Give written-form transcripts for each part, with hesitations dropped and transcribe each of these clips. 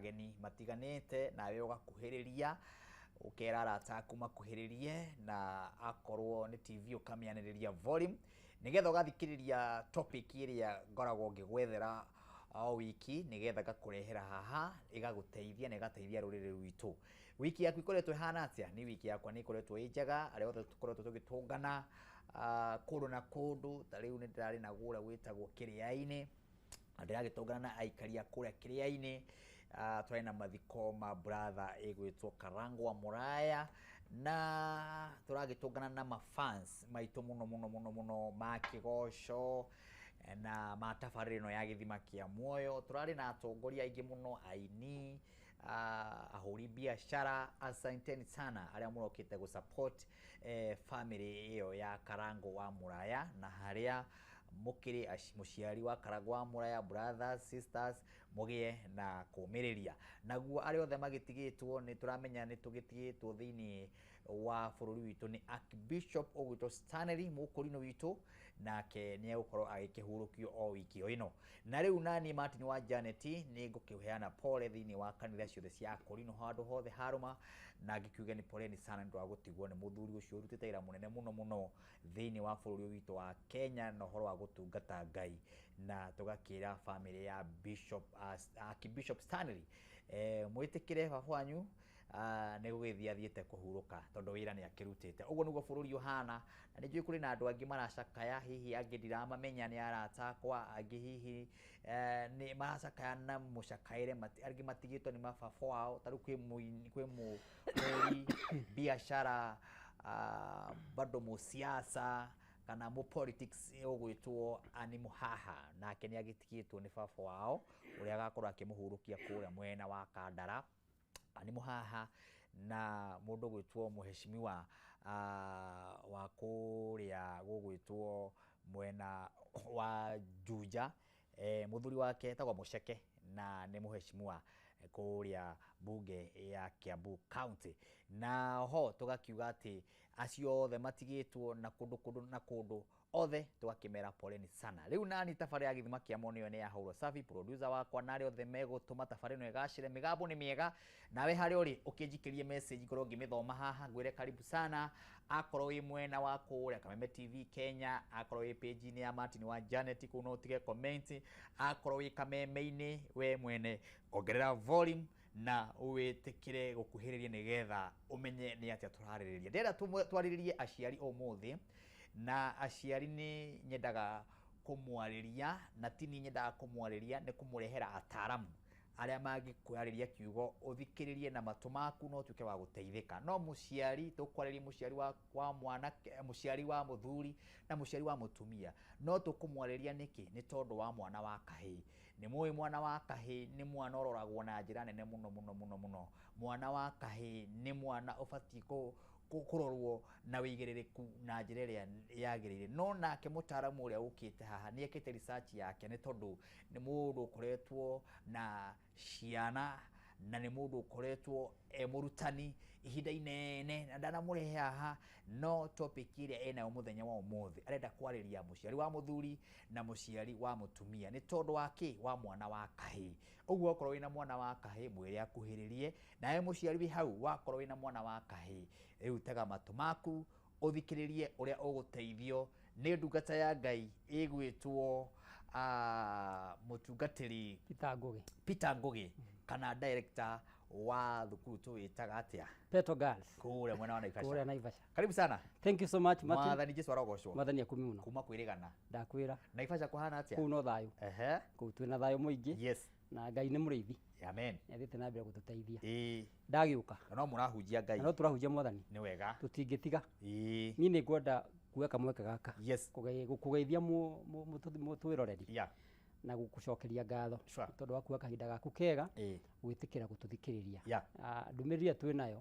Ageni matiganĩte, nawe ũgakuhĩrĩria, ũkera arata aku makuhĩrĩrie, na akorwo nĩ TV ũkamĩanĩrĩria volume nĩgetha ũgathikĩrĩria topic ĩrĩa ngoragwo ngĩgwethera o wiki, nĩgetha ngakũrehera haha ĩgagũteithia na ĩgateithia rũrĩrĩ rwitũ. Wiki yaku ikoretwo ĩhana atĩa? Ni wiki yakwa nĩ ikoretwo ĩ njega, arĩa othe tũkoretwo tũgĩtũngana kũndũ na kũndũ. Ta rĩu nĩ ndĩrarĩ na gũrĩa gwĩtagwo Kĩrĩa-inĩ, na ndĩragĩtũngana na aikari a kũrĩa Kĩrĩa-inĩ. Twarĩ na mathiko ma brother ĩgwĩtwo Karangwa Mũraya, na tũragĩtũngana na mafans maitũ mũno mũno mũno mũno ma kĩgoco na ma tabarĩra ĩno ya Gĩthima kĩa Muoyo. Tũrarĩ na atongoria aingĩ mũno, aini, ahũri biacara, asanteni sana arĩa mũrokĩte gũ support family ĩyo ya Karango wa Mũraya, na harĩa mũkĩrĩ mũciari wa Karango wa Mũraya, brothers, sisters, mũgĩe na kũmĩrĩria. Naguo arĩa othe magĩtigĩtwo, nĩ tũramenya nĩ tũgĩtigĩtwo thĩinĩ wa bũrũri witũ nĩ Archbishop ũgwĩtwo Stanley Mũkũrinũ witũ, nake nĩ egũkorwo agĩkĩhurũkio o wiki o ĩno. Na rĩu nani Martin wa Janet nĩ ngũkĩheana pole thĩinĩ wa kanitha ciothe cia Akũrinũ handũ hothe harũma, na ngĩkiuge nĩ poleni sana nĩ ũndũ wa gũtigwo nĩ mũthuri ũcio ũrutĩte wĩra mũnene mũno mũno thĩinĩ wa bũrũri ũyũ witũ wa Kenya na ũhoro wa gũtungata Ngai. Na tũgakĩra family ya Bishop, Archbishop Stanley, mwĩtĩkĩre baba wanyu nĩ gũgĩthiĩ athiĩte kũhurũka tondũ wĩra nĩ akĩrutĩte. Ũguo nĩguo bũrũri ũhana, na nĩ njũĩ kũrĩ na andũ angĩ maracakaya, hihi angĩ ndiramamenya nĩ arata akwa, angĩ hihi nĩ maracakaya na mũcakaĩre, angĩ matigĩtwo nĩ mababa wao. Ta rĩu kwĩ mũhũri biacara, bado mũsiasa kana mũ politics ũgwĩtwo Annie Muhaha, nake nĩ agĩtigĩtwo nĩ baba wao ũrĩa agakorwo akĩmũhurũkia kũrĩa mwena wa Kandara. Annie Muhaha na mũndũ ũgwĩtwo mũheshimiwa wa kũrĩa gũgwĩtwo mwena wa Juja, mũthuri wake etagwo Mũceke na nĩ mũheshimiwa kũrĩa bunge ya Kiambu County. Na ho tũgakiuga atĩ acio othe matigĩtwo na kũndũ kũndũ na kũndũ othe tũgakĩmera poleni sana. Rĩu nani tabarĩra ya Gĩthima kĩa Muoyo nĩ yahũrwo safi, producer wakwa na arĩa othe megũtũma tabarĩra ĩno ĩgacĩre, mĩgambo nĩ mĩega. Nawe harĩa ũrĩ ũkĩnjikĩrie message ngorwo ngĩmĩthoma haha, ngwĩre karibu sana. Akorwo wĩ mwena wa kũrĩa Kameme TV Kenya, akorwo wĩ page-inĩ ya Martin wa Janet kũu no ũtige comment, akorwo wĩ Kameme-inĩ we mwene ongerera volume na wĩtĩkĩre gũkuhĩrĩria nĩgetha ũmenye nĩ atĩa tũrarĩrĩria. Ndĩrenda twarĩrĩrie aciari ũmũthĩ, na aciari nĩ nyendaga kũmwarĩria, na ti niĩ nyendaga kũmwarĩria, nĩ kũmũrehera ataaramu arĩa mangĩkwarĩria kiugo ũthikĩrĩrie na matũ maku no ũtuĩke wa gũteithĩka. No mũciari, tũkwarĩria mũciari wa mwanake, mũciari wa mũthuri na mũciari wa mũtumia, no tũkũmwarĩria nĩkĩ? Nĩ tondũ wa mwana wa kahĩĩ. Nĩ mũĩ mwana wa kahĩĩ nĩ mwana ũroragwo na njĩra nene mũno mũno mũno mũno. Mwana wa kahĩĩ nĩ mwana ũbatiĩ kũrorwo na wĩigĩrĩrĩku na njĩra ĩrĩa yagĩrĩire. No nake mũtaaramu ũrĩa ũkĩte haha nĩ ekĩte research yake, nĩ tondũ nĩ mũndũ ũkoretwo na ciana na nĩ mũndũ ũkoretwo e mũrutani ihinda inene, na ndanamũrehe haha no topic ĩrĩa enayo mũthenya wa ũmũthĩ arenda kwarĩria mũciari wa mũthuri na mũciari wa mũtumia nĩ tondũ wa kĩ? Wa mwana wa kahĩĩ. Ũguo okorwo wĩna mwana wa kahĩĩ mwĩre akuhĩrĩrie, nawe mũciari wĩ hau wakorwo wĩna mwana wa kahĩĩ rĩu tega matũ maku ũthikĩrĩrie ũrĩa ũgũteithio nĩ ndungata ya Ngai ĩgwĩtwo mũtungatĩri Peter Ngugi. Peter Ngugi, kana director wa thukuru tũwĩtaga atĩa? Peto Girls. Kũrĩa mwena wa Naivasha. Kũrĩa Naivasha. Karibu sana. Thank you so much, Martin. Mwathani Jesu arogocwo. Mwathani akumi mũno. Kuma kwĩrĩgana. Ndakwĩra. Naivasha kũhana atĩa? Kũu no thayũ. Kũu twĩna thayũ mũingĩ. Yes. Na Ngai nĩ mũrĩithi. Amen. Nĩ athiĩte na mbere gũtũteithia. Ĩĩ. Ndagĩũka. Na no mũrahunjia Ngai. Na no tũrahunjia Mwathani. Nĩ wega. Tũtingĩtiga. Ĩĩ. Niĩ nĩ ngwenda kuoya kamweke gaka. Yes. Gũkũgeithia mũtwĩroreri. Yeah. Na gũkũcokeria ngatho. Sure. Tondũ wa kuoya kahinda gaku kega. Ĩĩ. Gwĩtĩkĩra gũtũthikĩrĩria. Yeah. Ndũmĩrĩri ĩrĩa twĩnayo,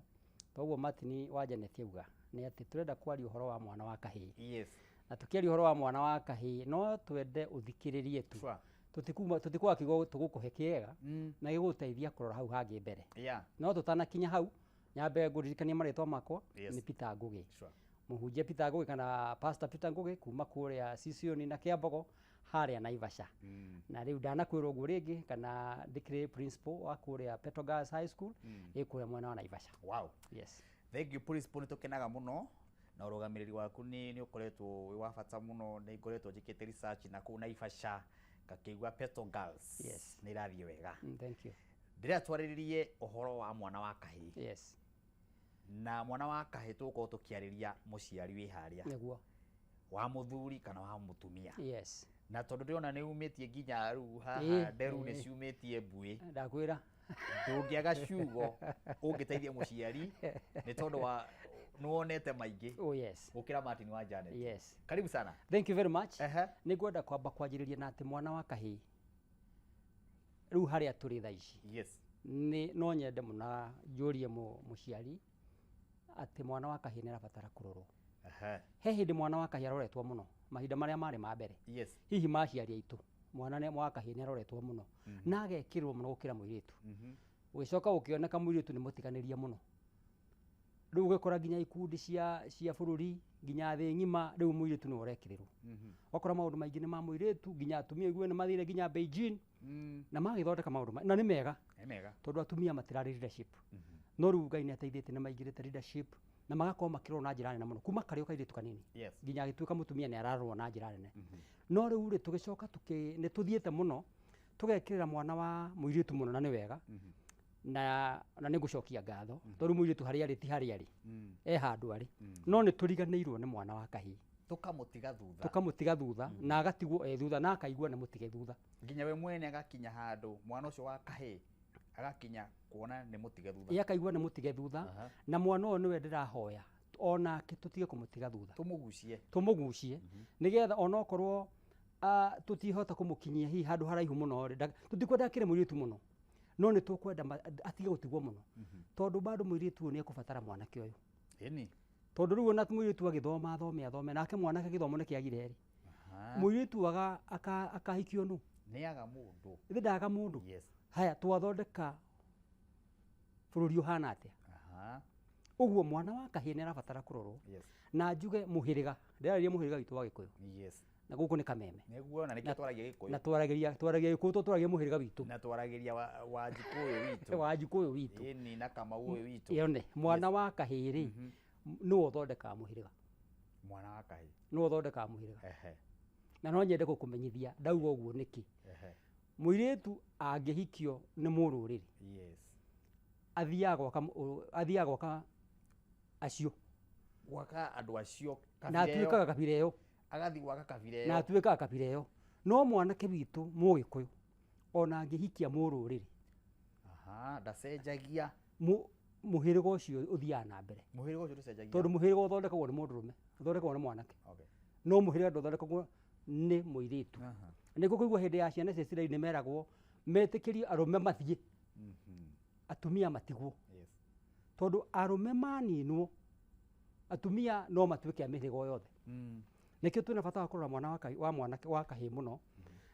toguo Martin wa Janet auga, nĩ atĩ tũrenda kwaria ũhoro wa mwana wa kahĩĩ. Yes. Na tũkĩaria ũhoro wa mwana wa kahĩĩ, no twende ũthikĩrĩrie tu. Sure. Tũtikwaga kiugo tũgũkũhe kĩega, na gĩgũgũteithia kũrora hau hangĩ mbere. Yeah. No tũtanakinya hau, nyambe ngũririkanie marĩtwa makwa, Yes. nĩ Peter Ngugi. Sure. Mũhunjia Peter Ngugi kana Pastor Peter Ngugi kuma kũrĩa Sisioni na Kĩambogo, Harĩa Naivasha. Na rĩu ndanakwĩrwo ũguo rĩngĩ kana ndĩkĩrĩ principal wa kũrĩa Peto Girls High School ĩ kũrĩa mwena wa Naivasha. Wow. Yes. Thank you, principal, nĩ tũkenaga mũno na ũrũgamĩrĩri waku, nĩ ũkoretwo wĩ wa bata mũno. Nĩ ngoretwo njĩkĩte research na kũu Naivasha ngakĩigua Peto Girls nĩ irathiĩ wega. Thank you. Ndĩrenda twarĩrĩrie ũhoro wa mwana wa kahĩĩ. Na mwana wa kahĩĩ tũgũkorwo tũkĩarĩria mũciari wĩ harĩa wa mũthuri kana wa mũtumia. Na tondũ ndĩrona nĩ umĩtie nginya rĩu haha nderu nĩ ciumĩtie mbuĩ. Ndakwĩra. Ndũngĩaga ciugo ũngĩteithia mũciari nĩ tondũ wa nĩwonete maingĩ Oh yes. gũkĩra Martin wa Janet. Karibu sana. Thank you very much. Nĩ ngwenda kwamba kwanjĩrĩria na atĩ mwana wa kahĩĩ rĩu harĩa tũrĩ thaa ici, nĩ no nyende mũno njũrie mũciari atĩ mwana wa kahĩĩ nĩ arabatara kũrorwo. He hĩndĩ mwana wa kahĩĩ aroretwo mũno mahinda marĩa marĩ ma mbere, hihi ma aciari aitũ, mwana wa kahĩĩ nĩ aroretwo mũno na agekĩrwo mũno gũkĩra mũirĩtu. Ũgĩcoka gũkĩoneka mũirĩtu nĩ mũtiganĩrie mũno. Rĩu ũgĩkora nginya ikundi cia bũrũri nginya thĩ ng'ima rĩu mũirĩtu nĩwe ũrekĩrĩrwo. Ũgakora maũndũ maingĩ nĩ ma mũirĩtu, nginya atumia igue nĩ mathire nginya Beijing na magĩthondeka maũndũ na nĩ mega. Nĩ mega. Tondũ atumia matirarĩ leadership. No rĩu Ngai nĩ ateithĩtie nĩ maingĩrĩte leadership na magakorwo makĩrorwo na njĩra nene mũno kuma karĩ o kairĩtu kanini nginya agĩtuĩka mũtumia nĩ ararorwo na njĩra nene. No rĩu rĩ tũgĩcoka nĩ tũthiĩte mũno tũgekĩrĩra mwana wa mũirĩtu mũno na nĩ wega. Na nĩ ngũcokia ngatho tondũ mũirĩtu harĩa arĩ ti harĩa arĩ, e handũ arĩ, no nĩ tũriganĩirwo nĩ mwana wa kahĩĩ. Tũkamũtiga thutha. Tũkamũtiga thutha na agatigwo e thutha na akaigua nĩ mũtige thutha. Nginya we mwene agakinya handũ mwana ũcio wa kahĩĩ agakinya kuona nĩ mũtige thutha. Ĩ akaigua nĩ mũtige thutha. Na mwana ũyũ nĩwe ndĩrahoya onake tũtige kũmũtiga thutha. Tũmũgucie. Tũmũgucie nĩgetha onokorwo tũtihota kũmũkinyia hihi handũ haraihu mũno rĩ, tũtikwenda akĩre mũirĩtu mũno, no nĩ tũkwenda atige gũtigwo mũno. Tondũ bado mũirĩtu ũyũ nĩ ekũbatara mwanake ũyũ. Ĩni. Tondũ rĩu ona mũirĩtu agĩthoma athome athome nake mwanake gĩthomo nĩ kĩagire rĩ. Mũirĩtu akahikio nũ? Nĩ aga mũndũ. Ithe ndaga mũndũ. Haya twathondeka bũrũri ũhana atĩa? Ũguo mwana wa kahĩĩ nĩ arabatara kũrorwo. Na njuge mũhĩrĩga, ndĩrarĩria mũhĩrĩga witũ wa Gĩkũyũ. Na gũkũ nĩ Kameme. Nĩguo, na nĩkĩo twaragia Gĩkũyũ. Na twaragia Gĩkũyũ, to twaragia mũhĩrĩga witũ. Na twaragĩria wa Njikũyũ witũ. Wa Njikũyũ witũ. Ĩni, na Kamau ũyũ witũ. Yone, mwana wa kahĩĩ rĩ, nĩwe ũthondekaga mũhĩrĩga. Mwana wa kahĩĩ. Nĩwe ũthondekaga mũhĩrĩga. Na no nyende gũkũmenyithia ndauga ũguo nĩkĩ. Mũirĩtu angĩhikio nĩ mũrũrĩrĩ. Athiaga gwaka acio. Gwaka andũ acio Na kabira ĩyo. atuĩkaga kabira ĩyo. Agathiĩ gwaka kabira ĩyo. Na atuĩkaga kabira ĩyo. No mwanake witũ Mũgĩkũyũ ona angĩhikia mũrũrĩrĩ. Ndacenjagia. Mũhĩrĩga ũcio ũthiaga na mbere. Mũhĩrĩga ũcio ndũcenjagia. Tondũ mũhĩrĩga ũthondekagwo nĩ mũndũrũme, ũthondekagwo nĩ mwanake. No mũhĩrĩga ndũthondekagwo nĩ mũirĩtu. Nĩguo kũigua hĩndĩ ya ciana cia Isiraeli nĩ meragwo metĩkĩrie arũme mathiĩ. Atumia matigwo. Tondũ arũme maninwo, atumia no matuĩke a mĩhĩrĩga o yothe. Nĩkĩo twĩna bata wa kũrora mwana wa mwanake wa kahĩĩ mũno.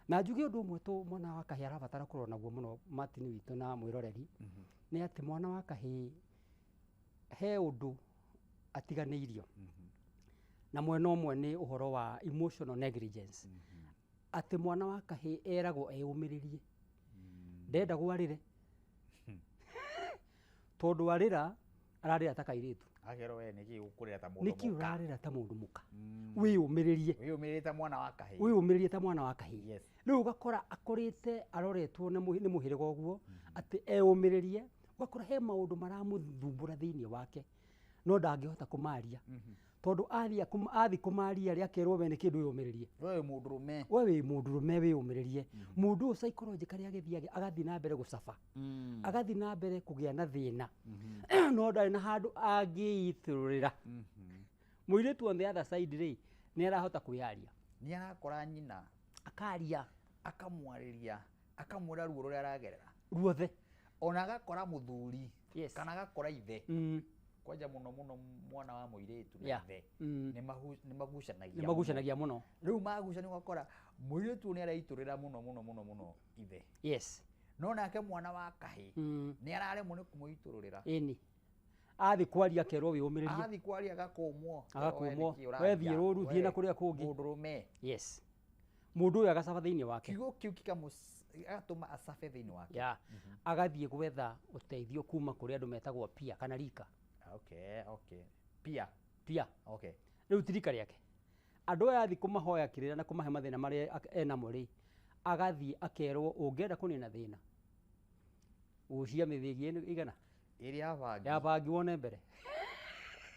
Na njuge ũndũ ũmwe tu mwana wa kahĩĩ arabatara kũrora naguo mũno Martin witũ na mwĩroreri, nĩ atĩ mwana wa kahĩĩ he ũndũ atiganĩirio. Na mwena ũmwe nĩ ũhoro wa emotional negligence. Atĩ mwana wa kahĩĩ eragwo eyũmĩrĩrie. Ndendagwo arĩre. Tondũ arĩra, ararĩra ta kairĩtu. Akerwo we nĩkĩ ũkũrĩra ta mũndũ Nĩkĩ mũka? ũrarĩra ta mũndũ mũka? Wĩyũmĩrĩrie. Wĩyũmĩrĩrie ta mwana wa kahĩĩ. Wĩyũmĩrĩrie ta mwana wa kahĩĩ. Rĩu ũgakora akũrĩte aroretwo nĩ mũhĩrĩga ũguo, atĩ eyũmĩrĩrie, ũgakora he maũndũ maramũthumbũra thĩinĩ wake, no ndangĩhota kũmaria. Tondũ athiĩ kũmaria rĩ, akerwo we nĩ kĩndũ wĩyũmĩrĩrie. We wĩ mũndũrũme. We wĩ mũndũrũme wĩyũmĩrĩrie. Mũndũ ũyũ psychologically agĩthiĩ agathiĩ na mbere gũcaba. Agathiĩ na mbere kũgĩa na thĩna. No ndarĩ na handũ angĩitũrũrĩra. Mũirĩtu on the other side rĩ, nĩ arahota kwĩyaria. Nĩ arakora nyina. Akaria. Akamwarĩria, akamwĩra ruo rũrĩa aragerera. Ruothe. Ona agakora mũthuri, kana agakora ithe. Kwanja mũno mũno mwana wa mũirĩtu na ithe. Nĩ magucanagia Nĩ magucanagia mũno. Rĩu magucania ũgakora mũirĩtu nĩ areitũrĩra mũno mũno mũno mũno ithe. No nake mwana wa kahĩĩ nĩ araremwo nĩ kũmũitũrũrĩra. Ĩni. Athiĩ kwaria akerwo wĩyũmĩrĩrie. Athiĩ kwaria agakũmwo. Agakũmwo. We nĩkĩ ũraria? We thiĩ rũru, thiĩ na We kũrĩa kũngĩ. Mũndũrũme. Mũndũ ũyũ agacaba thĩinĩ wake. Kiugo kĩu gĩgatũma acabe thĩinĩ wake. Ya, agathiĩ gwetha ũteithio kuma kũrĩ andũ metagwo pia kana rika. Okay, okay. Pia. Pia. Okay. Rĩu ti rika rĩake. Andũ aya athiĩ kũmahoya kĩrĩra na kũmahe mathĩna marĩa enamo rĩ, agathiĩ akerwo ũngĩenda kũnina thĩna, gucia mĩthĩgi ĩno igana Ĩrĩa ya bangi. Ya bangi wone mbere.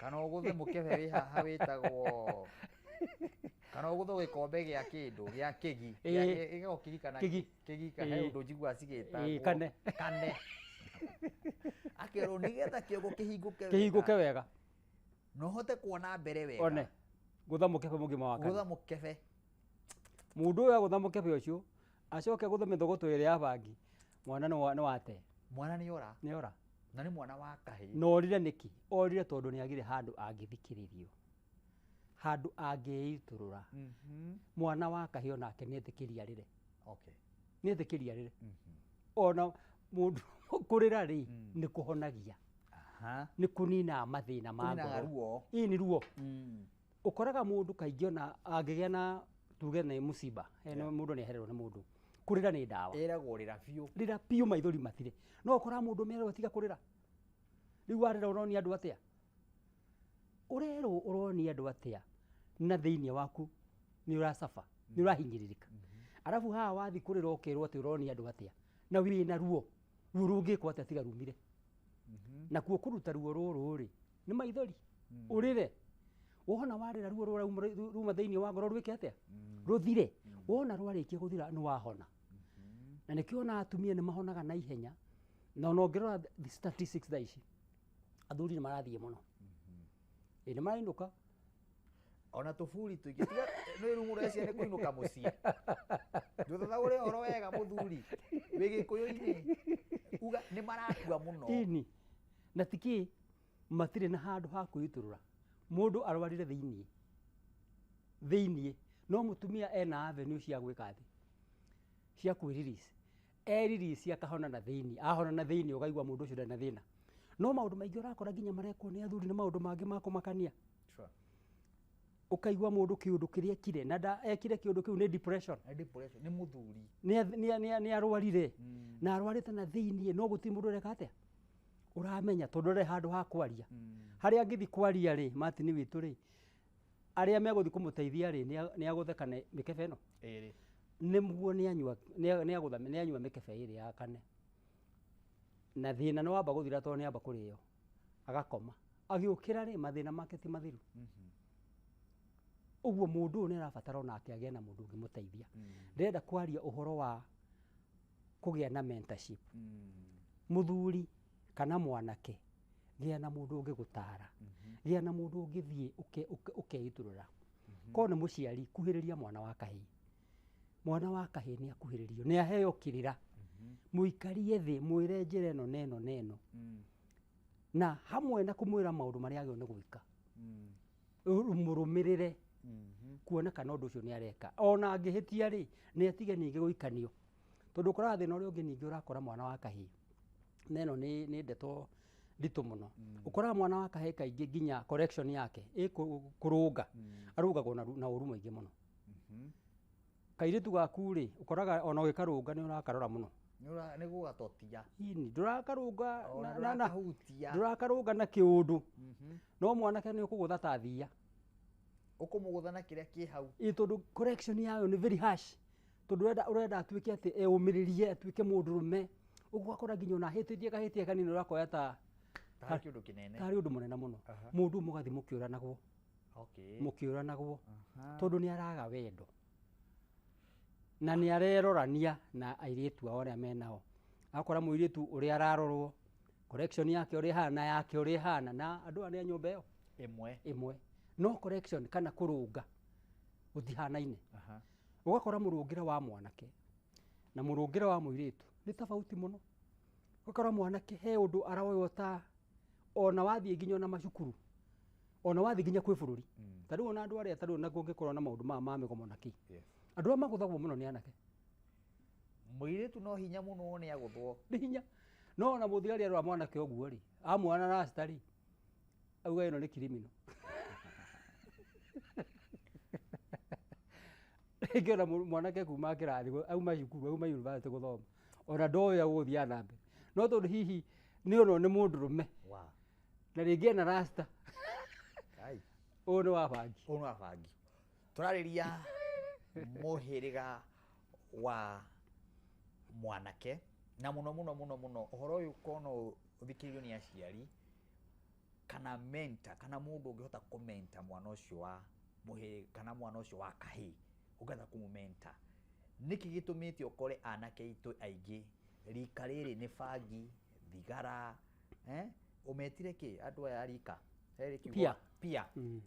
Kana ũgũthe mũkebe wĩ haha wĩtagwo, kana ũgũthe gĩkombe gĩa kĩndũ gĩa kĩgi. Gĩgagwo kĩgi kana Kĩgi. Kĩgi kana he ũndũ njiguaga cigĩtagwo. Kane. Kane. Akerwo nĩgetha kĩongo kĩhingũke wega. Kĩhingũke wega. Na ũhote kuona mbere wega. One. Gũtha mũkebe mũgima wa kane. Gũtha mũkebe. Mũndũ ũyũ agũtha mũkebe ũcio, acoke agũthe mĩthogoto ĩrĩa ya bangi, mwana nĩ wate. Mwana nĩ ora. Nĩ ora. Na nĩ mwana wa kahĩĩ. Na orire nĩkĩ? Orire tondũ nĩ agire handũ angĩthikĩrĩrio. Handũ angĩitũrũra. Mwana wa kahĩĩ onake nĩ etĩkĩria arĩre. Okay. Nĩ etĩkĩria arĩre. Ona mũndũ kũrĩra rĩ, nĩ kũhonagia. Nĩ kũninaga mathĩna ma Kũninaga ngoro. ruo. Ĩĩ nĩ ruo. Ũkoraga mũndũ kaingĩ ona angĩgĩa na tuge nĩ mũciba, mũndũ nĩ ehererwo nĩ mũndũ. Kũrĩra nĩ ndawa. Ĩragwo rĩra biũ. Rĩra biũ maithori mathire. No ũkoraga mũndũ merwo tiga kũrĩra. Rĩu warĩra ũronia andũ atĩa? Ũrerwo ũronia andũ atĩa? Na thĩinĩ waku nĩ ũracaba, nĩ ũrahinyĩrĩrĩka. Arabu haha wathiĩ kũrĩra ũkerwo atĩ ũronia andũ atĩa? Na wĩna ruo. Ruo rũngĩkwo atĩa tiga rumire? Nakuo kũruta ruo rũrũ rĩ, nĩ maithori. Ũrĩre. Wona warĩra ruo rũrauma thĩinĩ wa ngoro rwĩke atĩa? Rũthire. Wona rwarĩkia gũthira nĩ wahona. Na nĩkĩo ona atumia nĩ mahonaga na ihenya. Na ona ũngĩrora the statistics thaa ici, athuri nĩ marathiĩ mũno. Ĩ nĩ marainũka. Ona tũburi tũingĩ. Tiga nĩ rĩu mũndũ eciria nĩ kũinũka mũciĩ. Ndũthathaũre ũhoro wega mũthuri. Wĩ Gĩkũyũ-inĩ. Uga nĩ marakua mũno. Ĩni. Na tikĩ matirĩ na handũ ha kwĩitũrũra. Mũndũ arwarire thĩinĩ. Thĩinĩ. No mũtumia ena avenue cia gwĩka atĩ. Cia kwĩ-release. E-release akahona na thĩinĩ. Ahona na thĩinĩ ũkaigua mũndũ ũcio ndarĩ na thĩna. No maũndũ maingĩ ũrakora nginya marekwo nĩ athuri nĩ maũndũ mangĩ ma kũmakania. Ũkaigua mũndũ kĩũndũ kĩrĩa ekire, na nda ekire kĩũndũ kĩu nĩ depression. Nĩ depression, nĩ mũthuri. Nĩ arwarire. Na arwarĩte na thĩinĩ, no gũtirĩ mũndũ ũreka atĩa? Ũramenya tondũ ndarĩ handũ ha kwaria. Harĩa angĩthiĩ kwaria rĩ, Martin witũ rĩ, arĩa megũthiĩ kũmũteithia rĩ, nĩ agũtheka na mĩkebe ĩno. Ĩrĩ. Nĩguo nĩ anyua mĩkebe ĩrĩ ya kane. Na thĩna nĩ wamba gũthira tondũ nĩ amba kũrĩo. Agakoma. Agĩũkĩra rĩ, mathĩna make ti mathiru. Ũguo mũndũ ũyũ nĩ arabatara onake agĩe na mũndũ ũngĩmũteithia. Ndĩrenda kwaria ũhoro wa kũgĩa na mentorship. Mũthuri kana mwanake, gĩa na mũndũ ũngĩgũtara. Gĩa na mũndũ ũngĩthiĩ ũkeitũrũra. Korwo nĩ mũciari, kuhĩrĩria mwana wa kahĩĩ. Mwana wa kahĩĩ nĩ akuhĩrĩrio, nĩ aheo kĩrĩra. Mũikarie thĩ, mwĩre njĩra ĩno na ĩno na ĩno. Na hamwe na kũmwĩra maũndũ marĩa agĩrĩirwo nĩ gwĩka. Mũrũmĩrĩre kuona kana ũndũ ũcio nĩ areka. Ona angĩhĩtia rĩ, nĩ atige ningĩ gũikanio. Tondũ ũkoraga thĩna ũrĩa ũngĩ ningĩ ũrakora mwana wa kahĩĩ. Na ĩno nĩ ndeto nditũ mũno. Ũkoraga mwana wa kahĩĩ kaingĩ nginya correction yake ĩ kũrũnga. Arũngagwo na ũru mũingĩ mũno. Kairĩtu gaku rĩ, ũkoraga ona ũgĩkarũnga nĩ ũrakarora mũno. Nĩ gũgatotia. Ĩni, ndũrakarũnga Ona ndũrakahutia. ndũrakarũnga na kĩũndũ. No mwanake nĩ ũkũgũtha ta thiia. Ũkũmũgũtha na kĩrĩa kĩ hau. Ĩ, tondũ correction yayo nĩ very harsh. Tondũ ũrenda atuĩke atĩ eũmĩrĩrie, atuĩke mũndũrũme. Ũguo ũgakora nginya ona ahĩtĩtie kahĩtia kanini ũrakoya ta Tarĩ kĩũndũ kĩnene. Tarĩ ũndũ mũnene mũno. Mũndũ ũmwe ũgathiĩ mũkĩũranagwo. Mũkĩũranagwo. Tondũ nĩ araga wendo. Na nĩ arerorania na airĩtu ao arĩa menao. Akora mũirĩtu ũrĩa ararorwo, correction yake ũrĩa ĩhana, yake ũrĩa ĩhana, na andũ aya nĩ a nyũmba ĩyo. Ĩmwe. Ĩmwe. No correction kana kũrũnga gũtihanaine. Ũgakora mũrũngĩre wa mwanake na mũrũngĩre wa mũirĩtu nĩ tofauti mũno. Ũgakora mwanake he ũndũ aroywo ta ona wathiĩ nginya ona macukuru, ona wathiĩ nginya kwĩ bũrũri. Ta rĩu ona andũ arĩa ta rĩu na kũngĩkorwo na maũndũ maya ma mĩgomo na kĩ. Andũ arĩa magũthagwo mũno nĩ anake. Mũirĩtu no hinya mũno nĩ agũthwo. Nĩ hinya. No ona mũthigari arora mwanake ũguo rĩ, amuona rasta rĩ, auga ĩno nĩ criminal. Rĩngĩ ona mwanake kuma kĩrathi auma cukuru auma university gũthoma ona ndoĩ agũthiĩ na mbere, no tondũ hihi nĩ ono nĩ mũndũrũme na rĩngĩ ena rasta, ũyũ nĩ wa bangi, ũyũ nĩ wa bangi. Tũrarĩria mũhĩrĩga wa mwanake na mũno mũno mũno mũno ũhoro ũyũ kono ũthikĩrĩrio nĩ aciari kana mentor kana mũndũ ũngĩhota kũmenta mwana ũcio wa mũhĩrĩga kana mwana ũcio wa kahĩĩ ũngĩhota kũmũmenta. Nĩkĩ gĩtũmĩte ũkore anake aitũ aingĩ rika rĩrĩ nĩ bangi, thigara, ũmetire kĩ andũ aya a rika? Pia. Pia.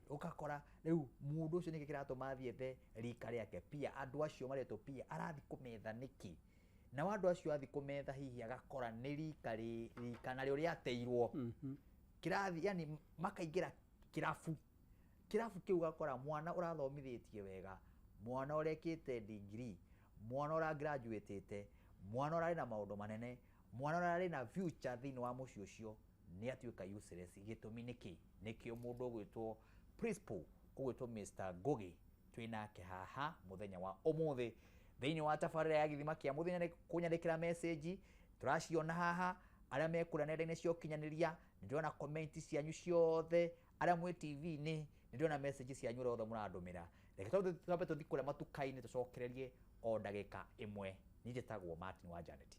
Ũgakora rĩu mũndũ ũcio nĩkĩ kĩratũma athiĩ ethe rika rĩake pia, andũ acio maretwo pia arathiĩ kũmetha nĩkĩ? Nao andũ acio athiĩ kũmetha hihi agakora nĩ rika rika narĩo rĩateirwo kĩrathi, yani makaingĩra kĩrabu, kĩrabu kĩu ũgakora mwana ũrathomithĩtie wega, mwana ũrekĩte degree, mwana ũragraduatĩte, mwana ũrarĩ na maũndũ manene, mwana ũrarĩ na future thĩinĩ wa mũciĩ ũcio nĩ atuĩka useless. Gĩtũmi nĩkĩ? Nĩkĩo mũndũ ũgwĩtwo principal, ũgwĩtwo Mr. Ngugi twĩnake haha mũthenya wa ũmũthĩ thĩinĩ wa tabarĩra ya gĩthima kĩa mũthenya. Nĩ kũnyandĩkĩra message tũraciona haha, arĩa me kũrĩa nenda-inĩ cia ũkinyanĩria nĩ ndĩrona comment cianyu ciothe, arĩa mwĩ TV-inĩ nĩ ndĩrona message cianyu ũrĩa othe mũrandũmĩra. Reke twambe tũthiĩ kũrĩa matuka-inĩ tũcokererie o ndagĩka ĩmwe. Niĩ njĩtagwo Martin wa Janet.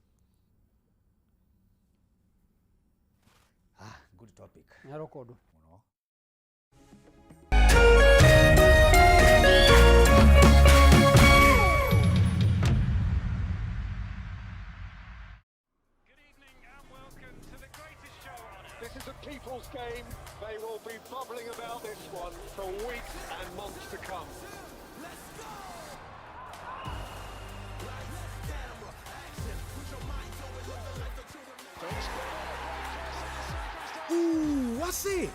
Good topic. Nĩharoka ũndũ. Mũno. Good evening and welcome to the greatest show on earth. This is a people's game. They will be bubbling about this one for weeks and months to come. Ooh, wase!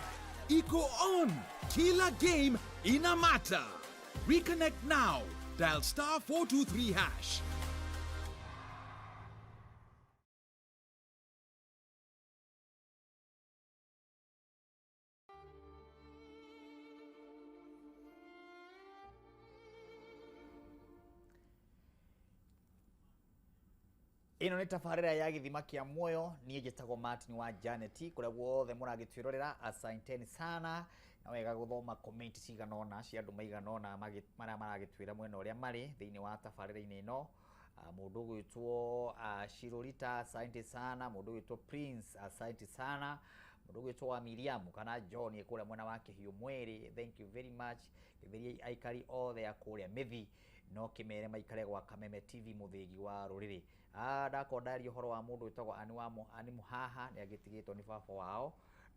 Iko on! Kila game inamata! Reconnect now. Dial star 423 hash. Ĩno nĩ tabarĩra ya gĩthima kĩa muoyo. Niĩ njĩtagwo Martin wa Janet. Kũrĩa guothe mũragĩtwĩrorera, asanteni sana. Na wega gũthoma comment cigana ũna cia andũ maigana ũna marĩa maragĩtwĩra mwena ũrĩa marĩ thĩinĩ wa tabarĩra-inĩ ĩno. Mũndũ ũgwĩtwo Shirorita, asante sana. Mũndũ ũgwĩtwo Prince, asante sana. Mũndũ ũgwĩtwo wa Miriam kana John kũrĩa mwena wa Kĩhiũ Mwĩrĩ, thank you very much. Gĩtheria aikari othe a kũrĩa Mĩthi no kĩmere maikare gwa Kameme TV mũthĩgi wa rũrĩrĩ. Ndakorwo ndaria ũhoro wa mũndũ wĩtagwo Ani Muhaha, nĩ agĩtigĩtwo nĩ baba wao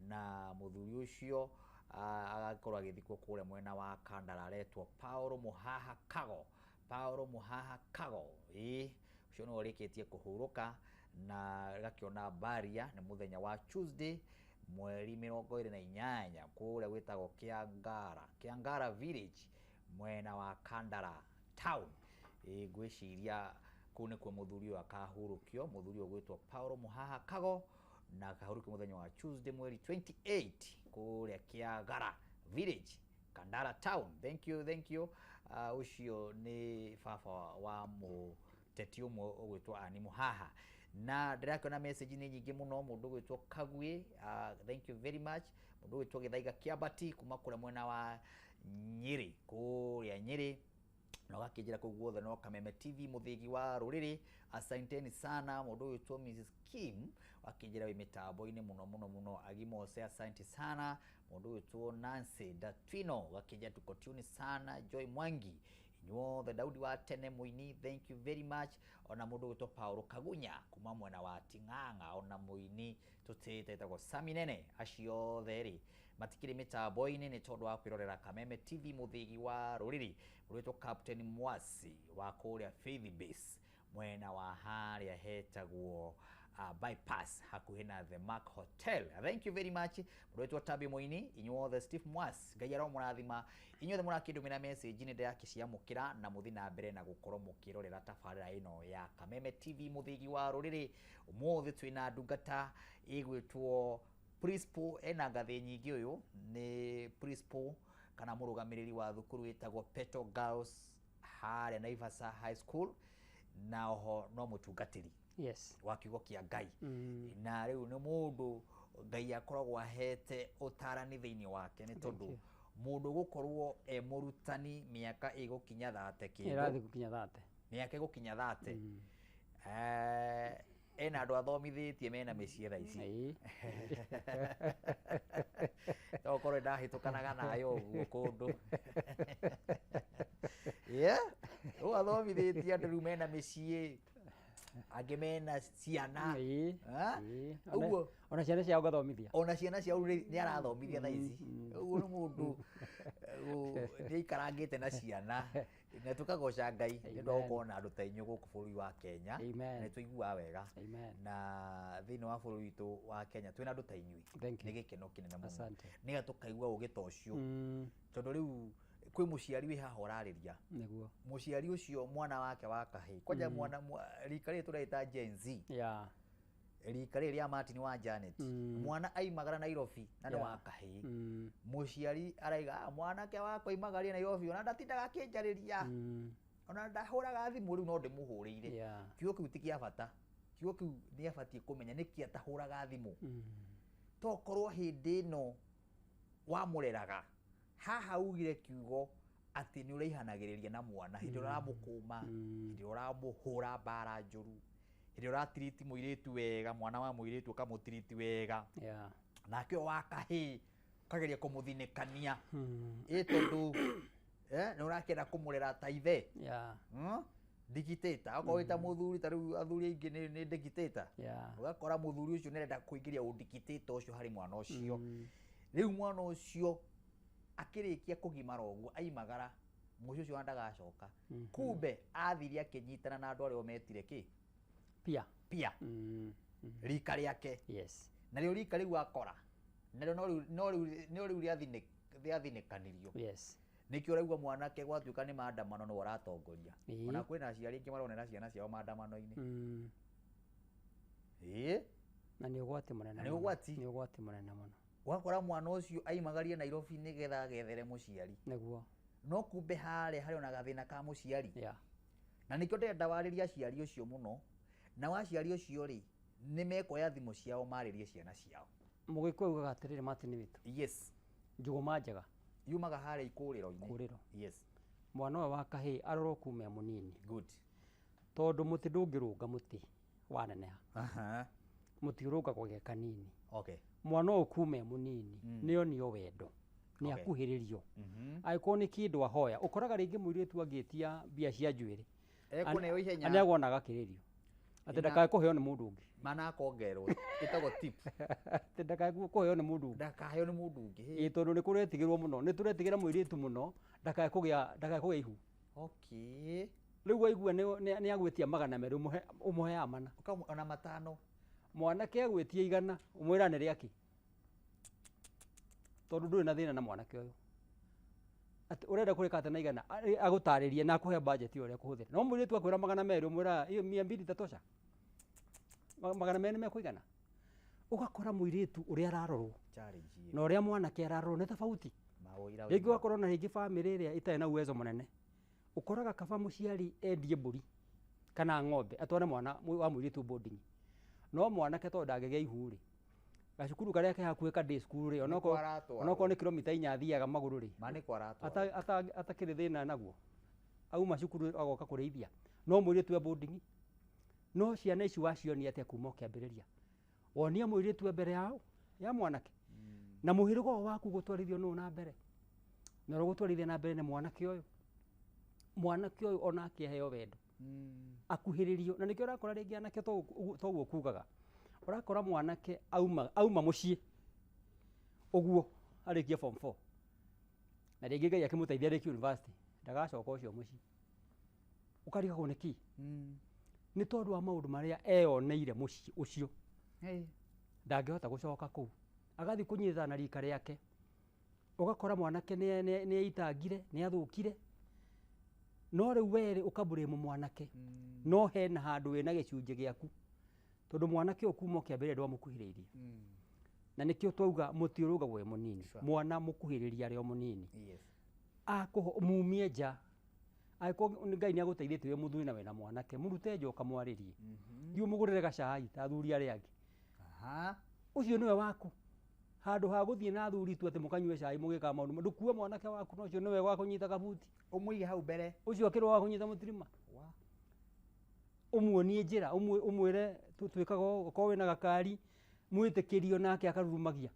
na mũthuri ũcio agakorwo agĩthikwo kũrĩa mwena wa Kandara, aretwo Paulo Muhaha Kago. Paulo Muhaha Kago, ĩĩ ũcio nĩwe ũrĩkĩtie kũhurũka na gakĩona baria nĩ mũthenya wa Tuesday mweri 28 kũrĩa gwĩtagwo Kĩangara, Kĩangara village mwena wa Kandara town. Ngwĩciria kũu nĩkuo mũthuri ũyũ akahurũkio, mũthuri ũyũ ũgwĩtwo Paulo Muhaha Kago, na akahurũkio mũthenya wa Tuesday mweri 28 kũrĩa Kĩagara village Kandara town. Thank you, thank you. Ũcio nĩ baba wa mũteti ũmwe ũgwĩtwo Ani Muhaha. Na ndĩrakĩona message nĩ nyingĩ mũno. Mũndũ ũgwĩtwo Kagwe, thank you very much. Mũndũ ũgwĩtwo Gĩthaiga Kĩambati kuma kũrĩa mwena wa Nyĩrĩ, kũrĩa Nyĩrĩ, na ũgakĩnjĩra kũu guothe no Kameme TV mũthĩgi wa rũrĩrĩ, asanteni sana. Mũndũ ũgwĩtwo Mrs Kim akĩnjĩra wĩ mĩtambo-inĩ mũno mũno mũno. Agimose, asante sana. Mũndũ ũgwĩtwo Nancy Datwino ũgakĩnjĩra tuko tune sana. Joy Mwangi, inyuothe, Daudi wa tene mũini, thank you very much. Ona mũndũ ũgwĩtwo Paulo Kagunya kuma mwena wa Ting'ang'a, ona mũini tũtĩte etagwo Sami Nene, acio othe rĩ matikĩrĩ mĩtambo-inĩ nĩ tondũ wa kwĩrorera Kameme TV mũthĩgi wa rũrĩrĩ. Mũndũ ũgwĩtwo Captain Mwasi wa kũrĩa Faith Base mwena wa harĩa hetagwo bypass hakuhĩ na The Mark Hotel, thank you very much. Mũndũ wĩtwo Tabi Mũini, inyuothe, Steve Mwas, Ngai aromũrathima inyuothe mũrakĩndũmĩra message, nĩ ndĩrakĩciamũkĩra na mũthi na mbere na gũkorwo mũkĩrorera tabarĩra ĩno ya Kameme TV mũthĩgi wa rũrĩrĩ. Ũmũthĩ twĩna ndungata ĩgwĩtwo principal, ena ngathĩ nyingĩ. Ũyũ nĩ principal kana mũrũgamĩrĩri wa thukuru ĩtagwo Peto Girls Harĩa Naivasha High School, na oho no mũtungatĩri Yes. wa kiugo kĩa Ngai. Na rĩu nĩ mũndũ Ngai akoragwo ahete ũtarani thĩinĩ wake, nĩ tondũ mũndũ gũkorwo e mũrutani mĩaka ĩgũkinya 30 kĩndũ, Ĩrathiĩ gũkinya 30. Mĩaka ĩgũkinya 30, ena andũ athomithĩtie mena mĩciĩ thaa ici. To korwo ndahĩtũkanaga nayo ũguo kũndũ, yeah, rĩu athomithĩtie andũ rĩu mena mĩciĩ, angĩ mena ciana. Ah? Ũguo Ona ciana ciao ngathomithia. Ona ciana ciao nĩ arathomithia thaa ici. Ũguo nĩ mũndũ nĩ aikarangĩte na ciana, na tũkagoca Ngai nĩ ũndũ wa gũkorwo na andũ ta inyuĩ gũkũ bũrũri wa Kenya. Amen. Na nĩ tũiguaga wega Amen. na thĩinĩ wa bũrũri witũ wa Kenya twĩna andũ ta inyuĩ. Thank you. Nĩ gĩkeno kĩnene mũno Asante. nĩgetha tũkaigua ũgĩ ta ũcio, tondũ rĩu kwĩ mũciari wĩ haha ũrarĩria mũciari ũcio mwana wake wa kahĩĩ kwanja, mwana rika rĩrĩ tũreĩta Gen Z, rika rĩrĩ rĩa Martin wa Janet, mwana aimagara Nairobi na nĩ wa kahĩĩ, mũciari araiga, "Ah, mwanake wakwa aimagarie Nairobi, ona ndatindaga akĩnjarĩria, ona ndahũraga thimũ, rĩu no ndĩmũhũrĩire." Kiugo kĩu ti kĩa bata. Kiugo kĩu nĩ abatiĩ kũmenya nĩkĩ atahũraga thimũ. Tokorwo hĩndĩ ĩno wamũreraga haha ugire kiugo atĩ nĩ ũraihanagĩrĩria na mwana, hĩndĩ ĩrĩa ũramũkũma, hĩndĩ ĩrĩa ũramũhũra mbara njũru, hĩndĩ ĩrĩa ũratiriti mũirĩtu wega, mwana wa mũirĩtu ũkamũtiriti wega, nake ũyũ wa kahĩĩ ũkageria kũmũthinĩkania, ĩ tondũ nĩ ũrakĩenda kũmũrera ta ithe. Dictator okorwo wĩ ta mũthuri, ta rĩu athuri aingĩ nĩ dictator. Ũgakora mũthuri ũcio nĩarenda kũingĩria ũdictator ũcio harĩ mwana ũcio. Rĩu mwana ũcio akĩrĩkia kũgimara ũguo aimagara mũciĩ ũcio ona ndagacoka. Kumbe athire akĩnyitana na andũ arĩa metire kĩ Pia. Pia rika rĩake. Narĩo rika rĩu akora narĩo no rĩu rĩathinĩkanirio. Nĩkĩo ũraigua mwanake gwatuĩka nĩ maandamano nĩwe ũratongoria. Ona kwĩna aciari aingĩ maronera ciana ciao maandamano-inĩ. Ĩĩ. Na nĩ ũgwati mũnene Na nĩ mũno. ũgwati. Nĩ ũgwati mũnene mũno. Ũgakora mwana ũcio aimagarie Nairobi nĩgetha agethere mũciari, no kumbe harĩa harĩ ona gathĩna ka mũciari. Na nĩkĩo ndĩrenda warĩrie aciari ũcio mũno, na waciari ũcio rĩ, nĩ mekuoya thimũ ciao marĩrie ciana ciao. Mũgĩkũyũ ugaga atĩrĩrĩ, Martin witũ, njũgũma njega yumaga harĩa ikũrĩro-inĩ. Kũrĩro. Mwana ũyũ wa kahĩĩ arorwo kuma e mũnini, tondũ mũtĩ ndũngĩrũnga mũtĩ waneneha. Mũtĩ ũrũngagwo ge kanini. Mwana ũyũ kuma e mũnini nĩ onio wendo, nĩ akuhĩrĩrio. Angĩkorwo nĩ kĩndũ ahoya, ũkoraga rĩngĩ mũirĩtu angĩtia mbia cia njuĩrĩ, Ekũneo ihenya. aneagwo na agakĩrĩrio atĩ ndakae kũheo nĩ mũndũ ũngĩ. Mana akongerwo ĩtagwo tip. Atĩ ndakae kũheo nĩ mũndũ ũngĩ. Ndakaheo nĩ mũndũ ũngĩ. Ĩ, tondũ nĩ kũretigĩrwo mũno, nĩ tũretigĩra mũirĩtu mũno ndakae kũgĩa ihu. Rĩu waigua nĩ agwĩtia 200, ũmũheaga 4. Ona 5. Mwanake agwĩtia 100, ũmwĩra nĩ rĩakĩ, tondũ ndũrĩ na thĩna na mwanake ũyũ atĩ ũrenda kũrĩka atĩ na 100, agũtarĩrie na akũhe budget ũrĩa kũhũthĩra. No mũirĩtu akwĩra 200, ũmwĩra hiyo 200 itatosha. 200 nĩ mekũigana. Ũgakora mũirĩtu ũrĩa ararorwo Challenge ĩyo. na ũrĩa mwanake ararorwo nĩ tofauti. Maũira. Rĩngĩ ũgakorwo na rĩngĩ bamĩrĩ ĩrĩa ĩtarĩ na uwezo mũnene, ũkoraga kaba mũciari endie mbũri kana ng'ombe atware mwana wa mũirĩtu boarding, no mwanake tondũ ndangĩgĩa ihu rĩ, gacukuru karĩa ke hakuhĩ ka day school rĩ, onokorwo aratwarwo. Onokorwo nĩ kilomita 4 athiaga magũrũ rĩ, Ma nĩ kwaratwarwo. Atakĩrĩ thĩna naguo, auma cukuru agoka kũrĩithia, no mũirĩtu e boarding. No ciana ici wacionia atĩa kuma ũkĩambĩrĩria? Wonia mũirĩtu e mbere yao ya mwanake, na mũhĩrĩga ũyũ waku gũtwarithio nũ na mbere, na ũrĩa ũgũtwarithia na mbere nĩ mwanake ũyũ. Mwanake ũyũ onake aheo wendo, akuhĩrĩrio, na nĩkĩo ũrakora rĩngĩ anake toguo kugaga, ũrakora mwanake auma mũciĩ ũguo arĩkia form 4, na rĩngĩ Ngai akĩmũteithia arĩkie university, ndagacoka ũcio mũciĩ. Ũkarigagwo nĩkĩ. Nĩ tondũ wa maũndũ marĩa eyoneire mũciĩ ũcio, ndangĩhota gũcoka kũu, agathiĩ kũnyitana na rika rĩake. Ũgakora mwanake nĩ eitangire, nĩ athũkire. No rĩu werĩ ũkamũrĩmũ mwanake, no hena handũ wĩna gĩcunjĩ gĩaku, tondũ mwanake ũyũ kuma ũkĩambĩrĩria ndwamũkuhĩrĩirie, na nĩkĩo twauga mũtĩ ũrũgagwo wĩ mũnini. Mwana mũkuhĩrĩria arĩ o mũnini. Akũho mumie nja, Angĩkorwo nĩ Ngai nĩ agũteithĩtie wĩ mũthuri na wĩna mwanake, mũrute nja ũkamwarĩrie. Thiĩ ũmũgũrĩre gacai ta athuri arĩa angĩ. Aha. Ũcio nĩwe waku. Handũ ha gũthiĩ na athuri tu atĩ mũkanyue cai mũgĩkaga maũndũ, ndũkue mwanake waku na ũcio nĩwe wa kũnyita kabuti. Ũmũige hau mbere. Ũcio akĩrwo wa kũnyita mũtirima. Wa. Ũmuonie njĩra, ũmwĩre twĩkaga ũũ, okorwo wĩna gakari, mwĩtĩkĩrio nake akarurumagia.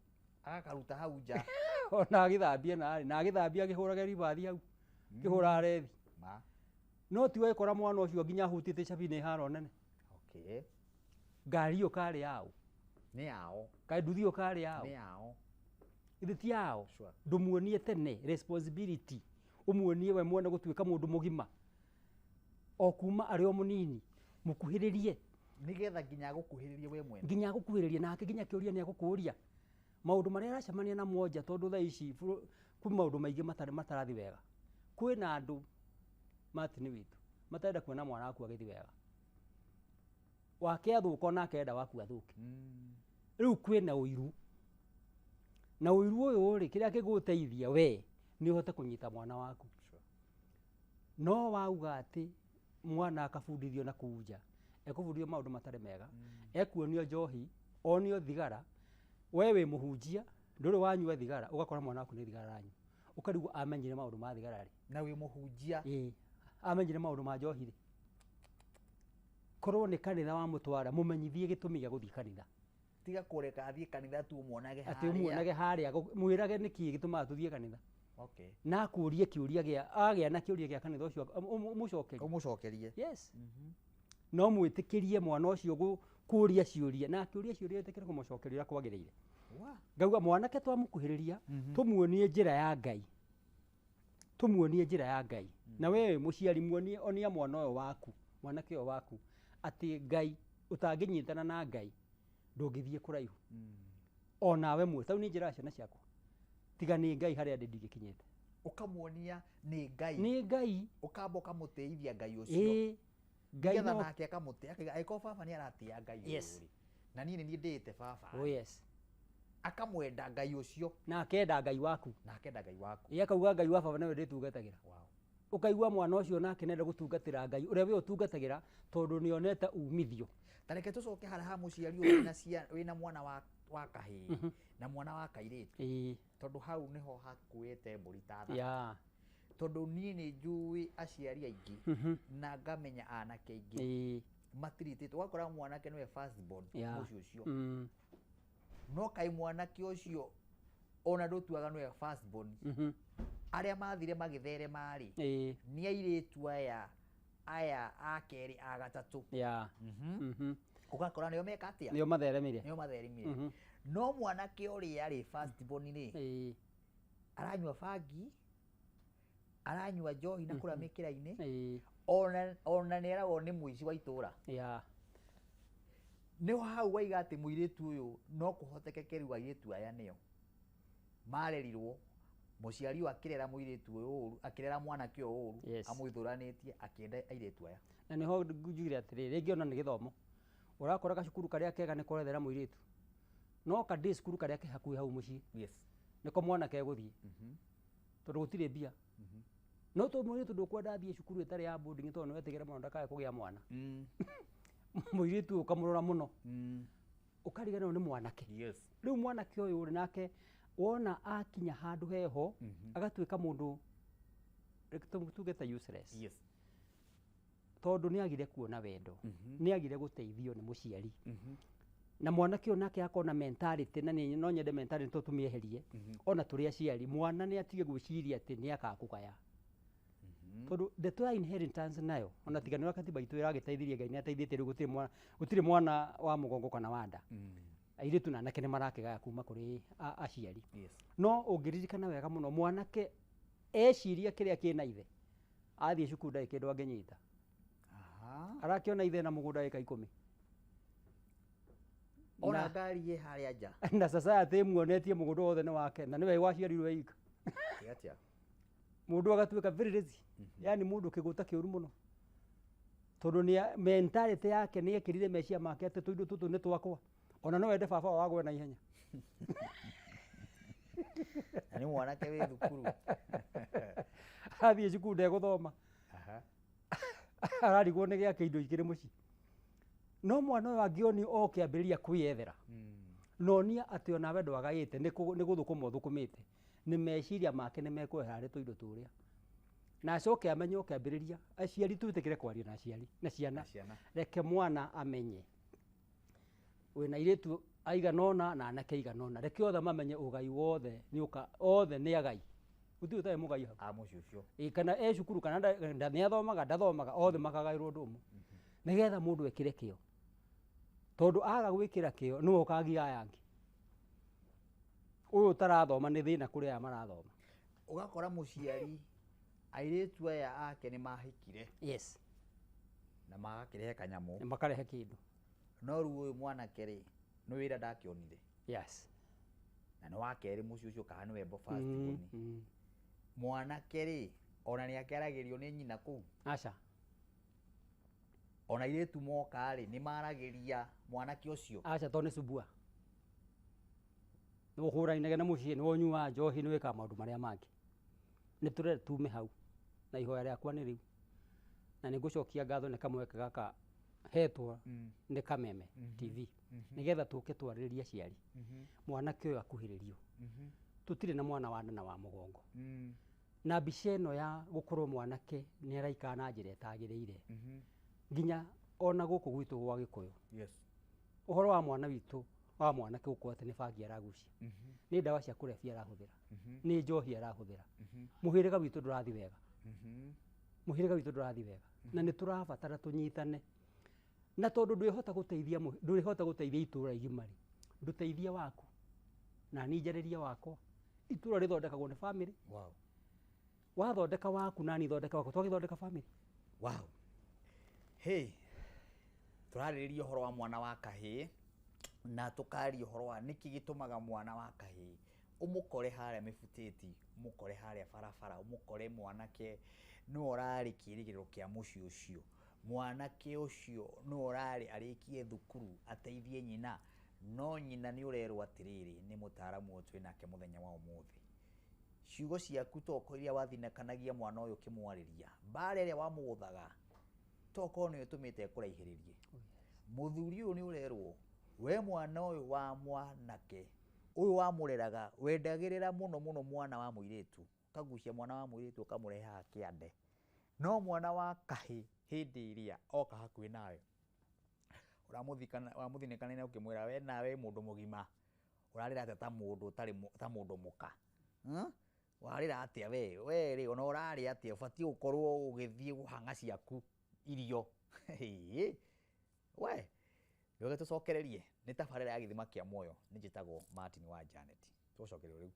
Agakaruta hau nja. Ona agĩthambia narĩ, na agĩthambia akĩhũrage ribathi hau, akĩhũraga rethi. Ma. No ti wekora mwana ũcio nginya ahutĩtie cabi nĩ haro nene. Okay. Ngari ĩyo karĩ yao. Nĩ yao. Kaĩ nduthi ĩyo karĩ yao. Nĩ yao. Ithe ti yao. Sure. Ndũmuonie tene responsibility. Ũmuonie we mwene gũtuĩka mũndũ mũgima. O kuma arĩ o mũnini, mũkuhĩrĩrie. Nĩgetha nginya agũkuhĩrĩrie we mwene. Nginya agũkuhĩrĩrie nake nginya kĩũria nĩ agũkũria. Maũndũ marĩa aracemania namo nja tondũ thaa ici kwĩ maũndũ maingĩ matarathi wega. Kwĩna andũ Martin witũ matarenda kuona mwana waku agĩthiĩ wega. Wake athũka onake enda waku athũke. Rĩu kwĩna ũiru. Na ũiru ũyũ rĩ, kĩrĩa kĩgũteithia we nĩ ũhote kũnyita mwana waku. Sure. No wauga atĩ mwana akabundithio na kũu nja, ekũbundithio maũndũ matarĩ mega, ekuonio njohi, onio thigara, we wĩ mũhunjia, ndũrĩ wanyua thigara, ũgakora mwana waku nĩ thigara aranyua. Ũkarigwo amenyire maũndũ ma thigara rĩ. Na wĩ mũhunjia. Ĩĩ, amenyire maũndũ ma njohi rĩ. Korwo nĩ kanitha wamũtwara, mũmenyithie gĩtũmi gĩa gũthiĩ kanitha. Tiga kũreka athiĩ kanitha tu ũmuonage Atĩ harĩa. ũmuonage harĩa, mwĩrage nĩkĩ gĩtũmaga tũthiĩ kanitha. Okay. Na akũrie kĩũria gĩa, agĩa na kĩũria gĩa kanitha ũcio, ũmũcokerie. Ũmũcokerie. Yes. No mwĩtĩkĩrie mwana ũcio kũria ciũria, na akĩũria ciũria ĩtĩkĩre kũmũcokeria ũrĩa kwagĩrĩire. Wa. Ngauga mwanake twamũkuhĩrĩria, tũmuonie njĩra ya Ngai. Tũmuonie njĩra ya Ngai. Na we mũciari muonie, onia mwana ũyũ waku, mwanake ũyũ waku, atĩ Ngai, ũtangĩnyitana na Ngai, ndũngĩthiĩ kũraihu. Onawe mwe, tau nĩ njĩra ya ciana ciakwa. Tiga nĩ Ngai harĩa ndĩ ndingĩkinyĩte. Ũkamuonia nĩ Ngai. Nĩ Ngai. Ũkamba ũkamũtĩithia Ngai ũcio. Ĩĩ. Ngai Nĩgetha no nake akamũtĩa, akauga, angĩkorwo baba nĩ aratĩa Ngai ũyũ Yes. rĩ, na niĩ nĩ niĩ ndĩĩte baba. Oh, yes. Akamwenda Ngai ũcio. Na akenda Ngai waku. Na akenda Ngai waku. Ĩĩ, akauga Ngai wa baba nĩwe ndĩtungatagĩra. Wow. Ũkaigua mwana ũcio nake nĩenda gũtungatĩra Ngai ũrĩa we ũtungatagĩra tondũ nĩonete umithio. Ta reke tũcoke harĩa ha mũciari ũyũ wĩna mwana wa kahĩĩ na mwana wa kairĩtu. Ĩĩ. Tondũ hau nĩho hakuĩte mbũri ta thaka. Yeah. Tondũ niĩ nĩ njũĩ aciari aingĩ na ngamenya anake aingĩ Ĩĩ. matiritĩtwo. Ũgakora mwanake nĩwe first born Yeah. mũciĩ ũcio. No kaĩ mwanake ũcio ona ndũtuaga nĩwe first born. Arĩa mathire magĩtherema rĩ, Ĩĩ. nĩ airĩtu aya a kerĩ, a gatatũ. Yeah. Ũgakora nĩo meka atĩa? Nĩo matheremire. Nĩo matheremire. No mwanake ũrĩa rĩ first born rĩ, Ĩĩ. aranyua bangi, aranyua njohi na kũrĩa mĩkĩra-inĩ. Ĩĩ. Ona nĩ eragwo nĩ mũici wa itũũra. Yeah. Nĩho hau waiga atĩ mũirĩtu ũyũ no kũhotekeke rĩu airĩtu aya nĩo marerirwo, mũciari ũyũ akĩrera mũirĩtu ũyũ ũru, akĩrera mwanake ũyũ ũru, Yes. amũithũranĩtie, akĩenda airĩtu aya. Na nĩho njugire atĩrĩrĩ, rĩngĩ ona nĩ gĩthomo. Ũrakora gacukuru karĩa kega nĩ korethera mũirĩtu. No ka day cukuru karĩa ke hakuhĩ hau mũciĩ. Yes. Nĩko mwanake egũthiĩ. Tondũ gũtirĩ mbia. No to mũirĩtu ndũkwenda athiĩ cukuru ĩtarĩ ya boarding tondũ nĩwetigĩra mũno ndakae kũgĩa mwana. Mũirĩtu ũyũ ũkamũrora mũno. Ũkariganĩrwo nĩ mwanake. Yes. Rĩu mwanake ũyũ rĩ nake wona akinya handũ heho, agatuĩka mũndũ, reke tuge ta useless. Yes. Tondũ nĩ agire kuona wendo, nĩ agire gũteithio nĩ mũciari. Na mwanake ũyũ nake akona mentality, na nĩ no nyende mentality tondũ tũmĩeherie, ona tũrĩ aciari, mwana nĩ atige gwĩciria atĩ nĩ akakũgaya. Tondũ ndeto ya inheritance nayo, ona tiga nĩ katiba itũ ĩragĩteithirie, Ngai nĩ ateithĩtie rĩu gũtirĩ mwana wa mũgongo kana wa nda. Airĩtu na anake nĩ marakĩgaya kuma kũrĩ aciari. Yes. No ũngĩririkana wega mũno, mwanake eciria kĩrĩa kĩna ithe, athiĩ cukuru ndarĩ kĩndũ angĩnyita. Aha. Arakĩona ithe na mũgũnda ĩka ikũmi. Ona ngari ĩ harĩa nja. Na society ĩmuonetie mũgũnda wothe nĩ wake, na nĩwe waciarirwo ika. Atĩa? Mũndũ agatuĩka very lazy. Yaani mũndũ kĩgũta kĩũru mũno. Tondũ nĩ mentality yake nĩ ekĩrire meciria make atĩ tũindo tũtũ nĩ twakwa. Ona no wende baba wao agwe na ihenya. Na nĩ mwanake wĩ thukuru. Athiĩ cukuru ndegũthoma. Ararigwo nĩ gĩake indo ikĩrĩ mũciĩ. No mwana ũyũ angĩonio o kĩambĩrĩria kwĩyethera, nonia atĩ onawe ndwagaĩte nĩ gũthũkũma ũthũkũmĩte, nĩ meciria make nĩ mekwehera harĩ tũindo tũrĩa. Na acoke amenye o kĩambĩrĩria, aciari twĩtĩkĩre kwaria na aciari na ciana. Reke mwana amenye wĩna airĩtu aigana ũna na anake aigana ũna, reke othe mamenye ũgai wothe nĩ ũka, othe nĩ agai. Gũtirĩ ũtarĩ mũgai hau. A mũciĩ ũcio. Ĩ, kana e cukuru kana nĩ athomaga ndathomaga, othe makagaĩrwo ũndũ ũmwe. Nĩgetha mũndũ ekĩre kĩo. Tondũ aga gwĩkĩra kĩo nĩwe ũkagia aya angĩ. Ũyũ ũtarathoma nĩ thĩna kũrĩ aya marathoma. Ũgakora mũciari airĩtu aya ake nĩ mahikire. Yes. Na magakĩrehe kanyamũ. Na makarehe kĩndũ. No rĩu ũyũ mwanake rĩ, nĩ wĩra ndakĩonire. Yes. Na nĩ wa kerĩ mũciĩ ũcio kana nĩwe first born. Mwanake rĩ, ona nĩ akĩaragĩrio nĩ nyina kũu. Aca. Ona airĩtu moka rĩ, nĩ maragĩria mwanake ũcio. Aca, tondũ nĩ cubua. Nĩ ũhũrainage na mũciĩ, nĩ ũnyuaga njohi, nĩ wĩkaga maũndũ marĩa mangĩ. Nĩ tũrenda tume hau. Na ihoya rĩakwa nĩ rĩu. Na nĩ ngũcokia ngatho nĩ kamweke gaka hetwo nĩ Kameme TV. Nĩgetha tũke twarĩrĩrie aciari. Mwanake ũyũ akuhĩrĩrio. Tũtirĩ na mwana wa nda na wa mũgongo. Na mbica ĩno ya gũkorwo mwanake nĩ araikara na njĩra ĩtagĩrĩire. Nginya ona gũkũ gwitũ gwa Gĩkũyũ. Yes. Ũhoro wa mwana witũ wa mwanake gũkorwo atĩ nĩ bangi aragucia. Nĩ ndawa cia kũrebia arahũthĩra. Nĩ njohi arahũthĩra. Mũhĩrĩga witũ ndũrathiĩ wega. Mũhĩrĩga witũ ndũrathiĩ wega. Na nĩ tũrabatara tũnyitane. Na tondũ ndwĩhota gũteithia ndwĩhota gũteithia itũra igima rĩ, ndũteithie waku. Na niĩ njarĩrie wakwa. Itũra rĩthondekagwo nĩ family. Wow. Wathondeka waku na niĩ thondeka wakwa, twagĩthondeka family. Wow. Hey, tũrarĩrĩria ũhoro wa mwana wa kahĩĩ na tũkaria ũhoro wa nĩkĩ gĩtũmaga mwana wa kahĩĩ ũmũkore harĩa mĩbutĩti, ũmũkore harĩa barabara, ũmũkore mwanake nĩwe ũrarĩ kĩĩrĩgĩrĩro kĩa mũciĩ ũcio. Mwanake ũcio nĩwe ũrarĩ arĩkie thukuru ateithie nyina, no nyina nĩ ũrerwo atĩrĩrĩ nĩ mũtaaramu ũyũ twĩnake mũthenya wa ũmũthĩ. Ciugo ciaku toko iria wathinĩkanagia mwana ũyũ ũkĩmwarĩria, mbara ĩrĩa wamũgũthaga toko nĩyo ĩtũmĩte ĩkũraihĩrĩrie. Mũthuri ũyũ nĩ ũrerwo we mwana ũyũ wa mwanake ũyũ wamũreraga wendagĩrĩra mũno mũno mwana wa mũirĩtu, ũkagucia mwana wa mũirĩtu ũkamũrehe haha kĩande, no mwana wa kahĩĩ hĩndĩ ĩrĩa oka hakuhĩ nawe ũramũthinĩkania ũkĩmwĩra we nawe mũndũ mũgima ũrarĩra atĩa ta mũndũ ũtarĩ ta mũndũ mũka, warĩra atĩa we, we rĩ ona ũrarĩa atĩa, ũbatiĩ gũkorwo ũgĩthiĩ gũhang'a ciaku irio. We ndoge tũcokererie nĩ tabarĩra ya Gĩthima kĩa Muoyo, nĩ njĩtagwo Martin wa Janet. Tũcokererie rĩu.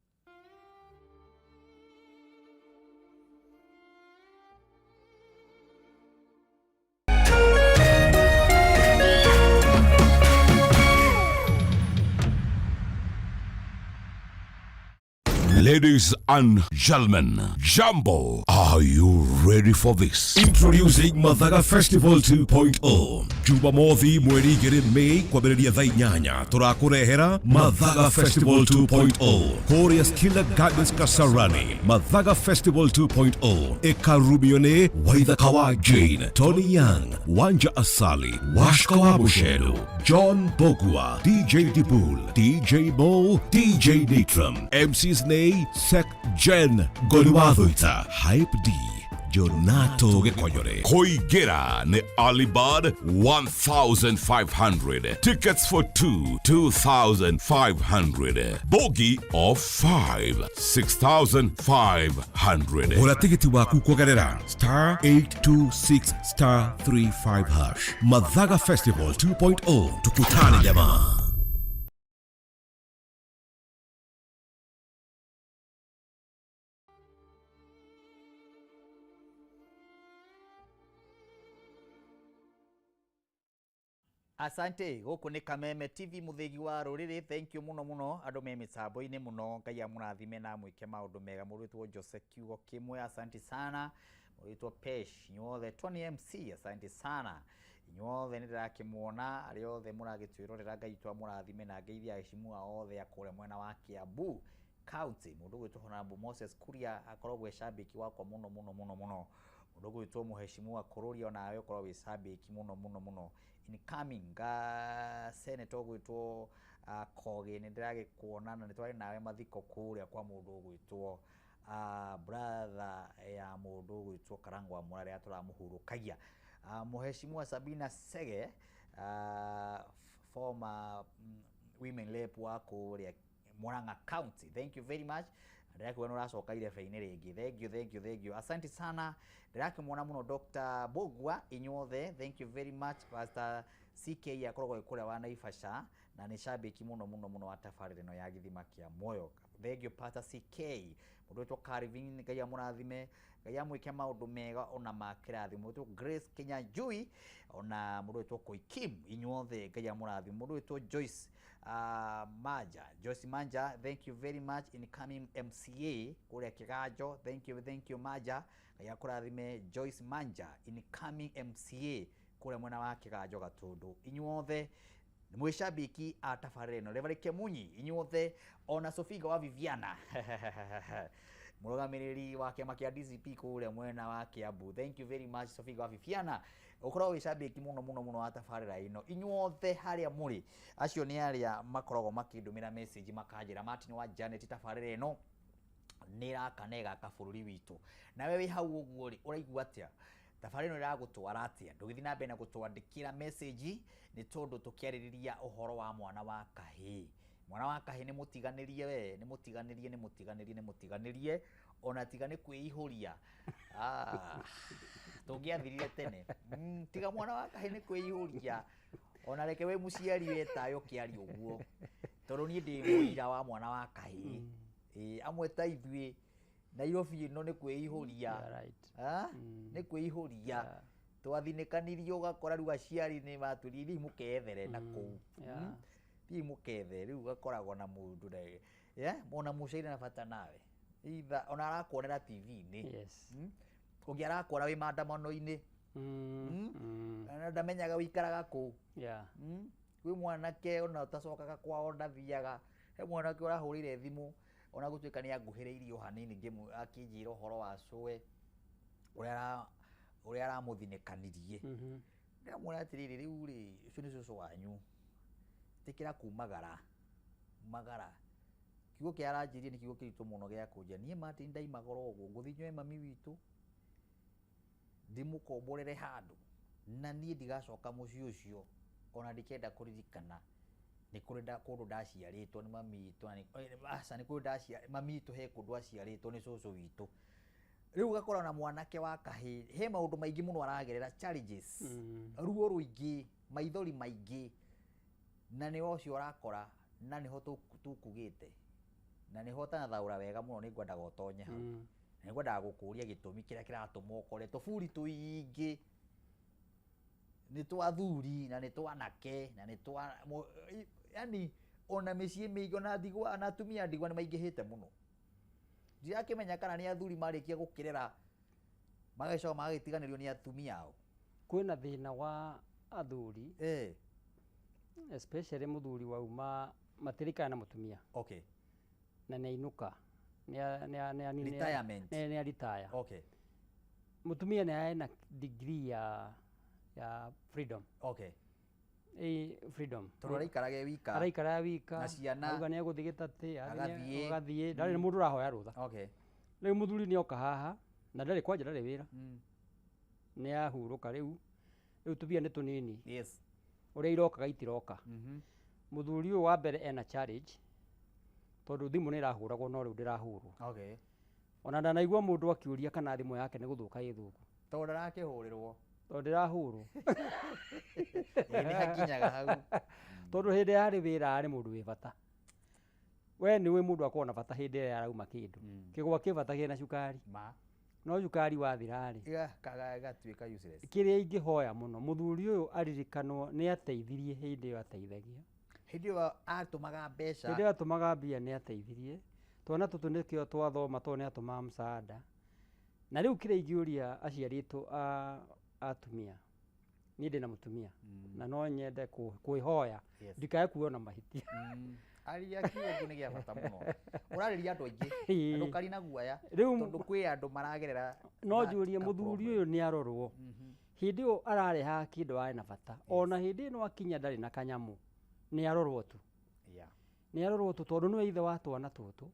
Ladies and gentlemen, Jambo, are you ready for this? Introducing Mathaga Festival 2.0. Jumamothi mweri 2 Mei kwambĩrĩria thaa 8 tũrakũrehera Mathaga Festival 2.0 kũrĩa Skilla Gardens Kasarani. Mathaga Festival 2.0 ĩkarumio nĩ Waithaka wa Jane, Tony Young, Wanja Asali, Washka wa Busheru, John Bogua, DJ Dibul, DJ Mo, DJ Nitram, MCs nĩ Sek Jen Goliwathuita, Hype D, Jonato Gĩkonyore. Kũingĩra nĩ Alibud 1500. Tickets for 2, 2500. Bogie of 5, 6500. Gũra tigiti waku kũgerera star 826 star 35 hash. Mathaga Festival 2.0. Tukutane jamaa. Asante, gũkũ nĩ Kameme TV mũthĩgi wa rũrĩrĩ. Thank you mũno mũno andũ me mĩtambo-inĩ mũno, Ngai amũrathime na amwĩke maũndũ mega. Mũrĩtwo Jose Kiugo Kĩmwe, asante sana. Mũrĩtwo Pesh, inyuothe Tony MC, asante sana. Inyuothe nĩ ndĩrakĩmuona, arĩa othe mũragĩtwĩrorera, Ngai witũ amũrathime na ngeithie aheshimiwa othe a kũrĩa mwena wa Kiambu County. Mũndũ ũgwĩtwo Honorable Moses Kuria akoragwo e shabiki wakwa mũno mũno mũno mũno. Mũndũ ũgwĩtwo Mũheshimu wa Kũrũria, onawe ũkorwo wĩ cabĩki mũno mũno mũno. Incoming senator ũgwĩtwo Kogi, nĩ ndĩragĩkuona na nĩ twarĩ nawe mathiko kũrĩa kwa mũndũ ũgwĩtwo brother ya mũndũ ũgwĩtwo Karangũ wa Mũrarĩa tũramũhurũkagia. Mũheshimu wa Sabina Sege, former women rep wa kũrĩa Murang'a County, thank you very much. Ndĩrakiuga nĩ ũracoka irebe-inĩ rĩngĩ. Thank you, thank you, thank you, asante sana. Ndĩrakĩmuona mũno Dr. Bogwa, inyuothe thank you very much. Pastor CK akoragwo ĩ kũrĩa wa Naivasha na nĩ cabĩki mũno mũno mũno wa tabarĩra ĩno ya Gĩthima kĩa Muoyo. Thank you, Pastor CK. Mũndũ wĩtwo Calvin, Ngai amũrathime, Ngai amwĩke maũndũ mega ona ma kĩrathimo. Mũndũ wĩtwo Grace Kinyanjui, ona mũndũ wĩtwo Koikim, inyuothe Ngai amũrathime. Mũndũ wĩtwo Joyce Manja, Joyce Manja, thank you very much. Incoming MCA kũrĩa Kĩganjo, thank you, thank you Manja, Ngai akũrathime. Joyce Manja, incoming MCA kũrĩa mwena wa Kĩganjo Gatũndũ, inyuothe mwĩcabiki a tabarĩra ĩno. Reverend Kemunyi, inyuothe, ona Sofiga wa Viviana, mũrũgamĩrĩri wa kĩama kĩa DCP kũrĩa mwena wa Kiambu, thank you very much Sofiga wa Viviana, ũkoragwo wĩ cabĩki mũno mũno mũno wa tabarĩra ĩno. Inyuothe harĩa mũrĩ, acio nĩ arĩa makoragwo makĩndũmĩra message makanjĩra, Martin wa Janet, tabarĩra ĩno nĩ ĩraka na ĩgaka bũrũri witũ. Nawe wĩ hau ũguo rĩ, ũraigua atĩa? Tabarĩra ĩno ĩragũtwara atĩa? Ndũgĩthiĩ na mbere na gũtwandĩkĩra message, nĩ tondũ tũkĩarĩrĩria ũhoro wa mwana wa kahĩĩ. Mwana wa kahĩĩ nĩ mũtiganĩrie, we nĩ mũtiganĩrie, nĩ mũtiganĩrie, nĩ mũtiganĩrie, ona tiga nĩ kwĩihũria. Ah, tũngĩathirire tene. Tiga mwana wa kahĩĩ nĩ kwĩihũria, ona reke we mũciari wetayo ũkĩaria ũguo, tondũ niĩ ndĩ mũira wa mwana wa kahĩĩ. Ĩĩ, amwe ta ithuĩ Nairobi ĩno nĩ kwĩihũria. Yeah, right. Ah, nĩ kwĩihũria. Twathinĩkanirio, ũgakora rĩu aciari nĩ matwĩrire thiĩ mũkethere na kũu. Thiĩ mũkethe. Rĩu ũgakoragwo na mũndũ na yeah? Ona mũciari na bata nawe. Either ona arakuonera TV-inĩ. Ũngĩ arakuona wĩ maandamano-inĩ. Na ndamenyaga wĩikaraga kũ. Kwĩ mwanake ona ũtacokaga kwao, ndathiaga. He mwanake ũrahũrĩire thimũ, ona gũtuĩka nĩ anguhĩrĩirie o hanini, akĩnjĩra ũhoro wa cũwe ũrĩa ũrĩa aramũthinĩkanirie. Ndĩramwĩra atĩrĩrĩ, rĩu rĩ, ũcio nĩ cũcũ wanyu, ĩtĩkĩra kumagara magara. Kiugo kĩrĩa aranjĩrire nĩ kiugo kĩritũ mũno gĩa kũnjĩra niĩ Martin ndaimagara ũguo ngũthiĩ nyoe mami witũ ndĩmũkomborere handũ na niĩ ndigacoka mũciĩ ũcio, ona ndikenda kũririkana nĩ kũrĩ kũndũ ndaciarĩtwo nĩ mami witũ, na aca, nĩ kũrĩ mami witũ he kũndũ aciarĩtwo nĩ cũcũ witũ. Rĩu ũgakora na mwanake wa kahĩĩ he maũndũ maingĩ mũno aragerera, challenges, ruo rũingĩ, maithori maingĩ, na nĩ ũcio ũrakora na nĩho tũkugĩte na nĩho ũtanathaũra wega mũno. Nĩ ngwendaga ũtonye hau. Na nĩ ngwendaga gũkũria gĩtũmi kĩrĩa kĩratũma ũkore tũburi tũingĩ nĩ twa athuri na nĩ twa anake na nĩ twa yani ona mĩciĩ mĩingĩ, ona ndigwa, ona atumia ndigwa nĩ maingĩhĩte mũno. Ndirakĩmenya kana nĩ athuri marĩkia gũkĩrera magagĩcoka magagĩtiganĩrio nĩ atumia ao. Kwĩna thĩna wa athuri, especially mũthuri wauma matirikana na mũtumia na nĩ ainũka Retirement. Nĩ retire. Mũtumia nĩ ena degree ya freedom. Freedom. Tondũ araikaraga e wika. Araikara wika. Na ciana. Auga nĩ egũthiĩ gĩtatĩ, Agathiĩ. agathiĩ, ndarĩ na mũndũ ũrahoya rũtha. Rĩu mũthuri nĩ oka haha na ndarĩ kwanja, ndarĩ wĩra. Nĩ ahurũka rĩu. Rĩu tũbia nĩ tũnini. Ũrĩa irokaga itiroka. Mũthuri ũyũ wa mbere ena challenge tondũ thimũ nĩ ĩrahũragwo no rĩu ndĩrahũrwo. Ona ndanaigua mũndũ akĩũria kana thimũ yake nĩ gũthũka ĩ thũku. Tondũ ndarakĩhũrĩrwo. Tondũ ndĩrahũrwo. Ĩĩ, nĩ hakinyaga hau. Tondũ hĩndĩ yarĩ wĩra arĩ mũndũ wĩ bata. We nĩ ũĩ mũndũ akoragwo na bata hĩndĩ ĩrĩa arauma kĩndũ. Kĩgwa kĩ bata kĩna cukari. Ma. No cukari wathira rĩ, Ĩgatuĩka useless. Kĩrĩa ingĩhoya mũno mũthuri ũyũ aririkanwo nĩ ateithirie hĩndĩ ĩyo ateithagia. Hĩndĩ ĩyo atũmaga mbeca. Hĩndĩ ĩyo atũmaga mbia nĩ ateithirie. Twana tũtũ nĩkĩo twathoma tondũ nĩ atũmaga msaada. Na rĩu kĩrĩa ingĩũria aciari aitũ a atumia, niĩ ndĩna mũtumia na no nyende kwĩhoya ndikae kuona mahĩtia. Aria kiugo kĩu nĩ gĩa bata mũno. Ũrarĩria andũ aingĩ. Ĩĩ. Ndũkari na guoya. Rĩu- Tondũ kwĩ andũ maragerera no that njũrie ka mũthuri problem. ũyũ nĩ arorwo hĩndĩ ĩyo ararehaga kĩndũ arĩ na bata ona hĩndĩ ĩno akinya ndarĩ na kanyamũ nĩ arorwo tu. Yeah. Nĩ arorwo tu tondũ nĩwe ithe wa twana tũtũ,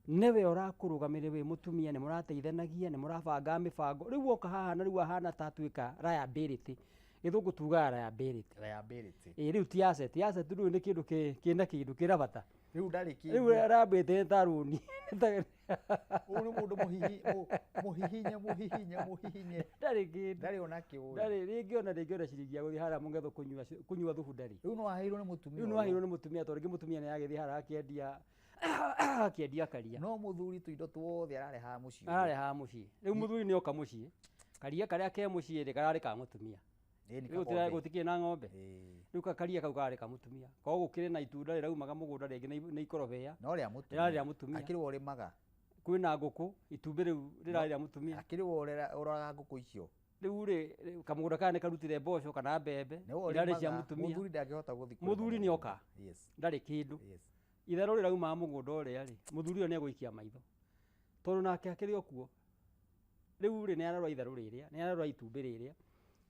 nĩwe ũrakũrũgamĩrĩra wĩ mũtumia, nĩ mũrateithanagia, nĩ mũrabangaga mĩbango. Rĩu oka haha na rĩu ahana ta atuĩka liability. Gĩthũngũ tugaga liability. Liability. Ĩĩ rĩu ti asset, asset rĩu nĩ kĩndũ kĩna kĩndũ kĩna bata. Rĩu ndarĩ kĩndũ. Rĩu liability nĩ ta rũni. Ũyũ nĩ mũndũ mũhihinye mũhihinye mũhihinye. Ndarĩ kĩndũ. Ndarĩ ona kĩũĩ. Ndarĩ rĩngĩ ona rĩngĩ ona ciringi ya gũthiĩ harĩa mũngetho kũnyua thubu ndarĩ. Rĩu no aheirwo nĩ mũtumia. Rĩu no aheirwo nĩ mũtumia tondũ rĩngĩ mũtumia nĩ agĩthiĩ harĩa akĩendia akĩendia karia. No mũthuri tũindo tuothe ararehaga mũciĩ. Ararehaga mũciĩ. Rĩu mũthuri nĩ oka mũciĩ. Karia karĩa ke mũciĩ rĩ kararĩ ka mũtumia. Rĩu gũtikĩrĩ na ng'ombe. Rĩu karia kau kararĩ ka mũtumia. Korwo gũkĩrĩ na itunda rĩraumaga mũgũnda rĩngĩ nĩ ikorobea. No rĩa mũtumia. Rĩrarĩ rĩa mũtumia. Akĩrĩ we ũrĩmaga. Kwĩna ngũkũ, itumbĩ rĩu rĩrarĩ rĩa mũtumia. Akĩrĩ we ũroraga ngũkũ icio. Rĩu rĩ kamũgũnda kaya nĩ karutire mboco kana mbembe. Irarĩ cia mũtumia. Mũthuri ndangĩhota gũthiĩ kũrĩma. Mũthuri nĩ oka. Yes. Ndarĩ kĩndũ. Yes. Itherũ rĩraumaga mũgũnda ũrĩa rĩ, mũthuri ũyũ nĩ egũikia maitho. Tondũ nake akĩrĩ o kuo. Rĩu rĩ nĩ ararora itherũ rĩrĩa, nĩ ararora itumbĩ rĩrĩa.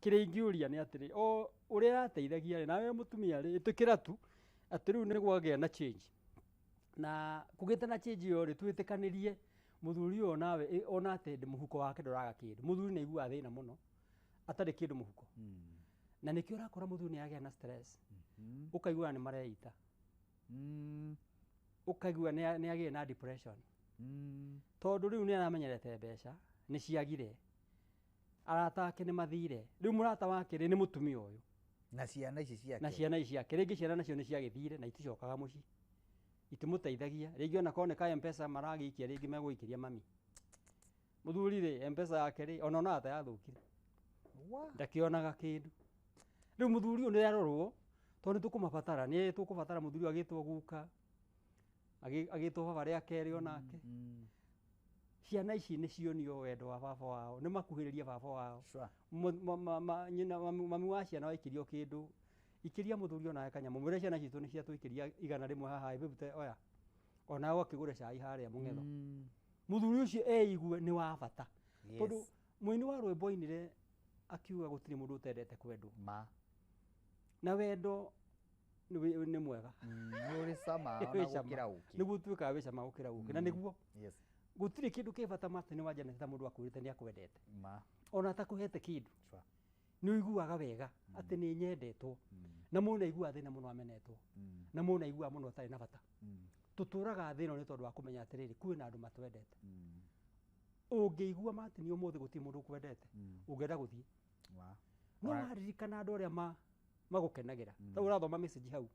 Kĩrĩa ingĩũria nĩ atĩrĩ, o ũrĩa arateithagia rĩ, nawe mũtumia rĩ, ĩtĩkĩra tu atĩ rĩu nĩ kwagĩa na change. Na kũgĩte na change ĩyo rĩ, twĩtĩkanĩrie mũthuri ũyũ nawe ona atĩ mũhuko wake ndũraga kĩndũ. Mũthuri nĩ aiguaga thĩna mũno atarĩ kĩndũ mũhuko. Na nĩkĩo ũrakora mũthuri nĩ agĩa na stress. Ũkaigua nĩ mareita. Ũkaigua nĩ agĩe na depression. Tondũ rĩu nĩ aramenyerete mbeca, nĩ ciagire. Arata ake nĩ mathire. Rĩu mũrata wake rĩ nĩ mũtumia ũyũ. Na ciana ici ciake. Na ciana ici ciake. Rĩngĩ ciana nacio nĩ ciagĩthire na iticokaga mũciĩ. Itimũteithagia. Rĩngĩ ona korwo nĩ ka M-Pesa maragĩikia rĩngĩ megũikĩria mami. Mũthuri rĩ M-Pesa yake rĩ ona onaga ta yathũkire. Ndakĩonaga kĩndũ. Rĩu mũthuri ũyũ nĩ arorwo tondũ nĩ tũkũmabatara, nĩ tũkũbatara mũthuri ũyũ agĩtwo guka, agĩtwo baba rĩa kerĩ onake. Ciana ici nĩ cionio wendo wa baba wao, nĩ makuhĩrĩrie baba wao. Nyina mami wa ciana waikĩrio kĩndũ, ikĩria mũthuri onawe kanyamũ, mwĩre ciana citũ nĩ ciatũikĩria 100 haha, ĩbĩbute oya. Onawe ũkĩgũre cai harĩa mũng'etho. Mũthuri ũcio eigue nĩ wa bata. Tondũ mũini wa rwĩmbo ainire akiuga gũtirĩ mũndũ ũtendete kwendwo. Ma. Na wendo nĩ mwega. Nĩ ũrĩ cama ona gũkĩra ũkĩ. Nĩguo ũtuĩkaga wĩ cama gũkĩra ũkĩ. Na nĩguo. Yes. Gũtirĩ kĩndũ kĩ bata Martin wa Janet ta mũndũ akwĩrĩte nĩ akwendete. Ma. Ona atakũhete kĩndũ. Nĩ ũiguaga wega atĩ nĩ nyendetwo. Na mũndũ aiguaga thĩna mũno amenetwo. Na mũndũ aiguaga mũno atarĩ na bata. Tũtũraga thĩ ĩno nĩ tondũ wa kũmenya atĩrĩrĩ kwĩna andũ matwendete. Ũngĩigua Martin ũmũthĩ gũtirĩ mũndũ ũkwendete, ũngĩenda gũthiĩ. No waririkana andũ arĩa magũkenagĩra. Ta ũrathoma message hau.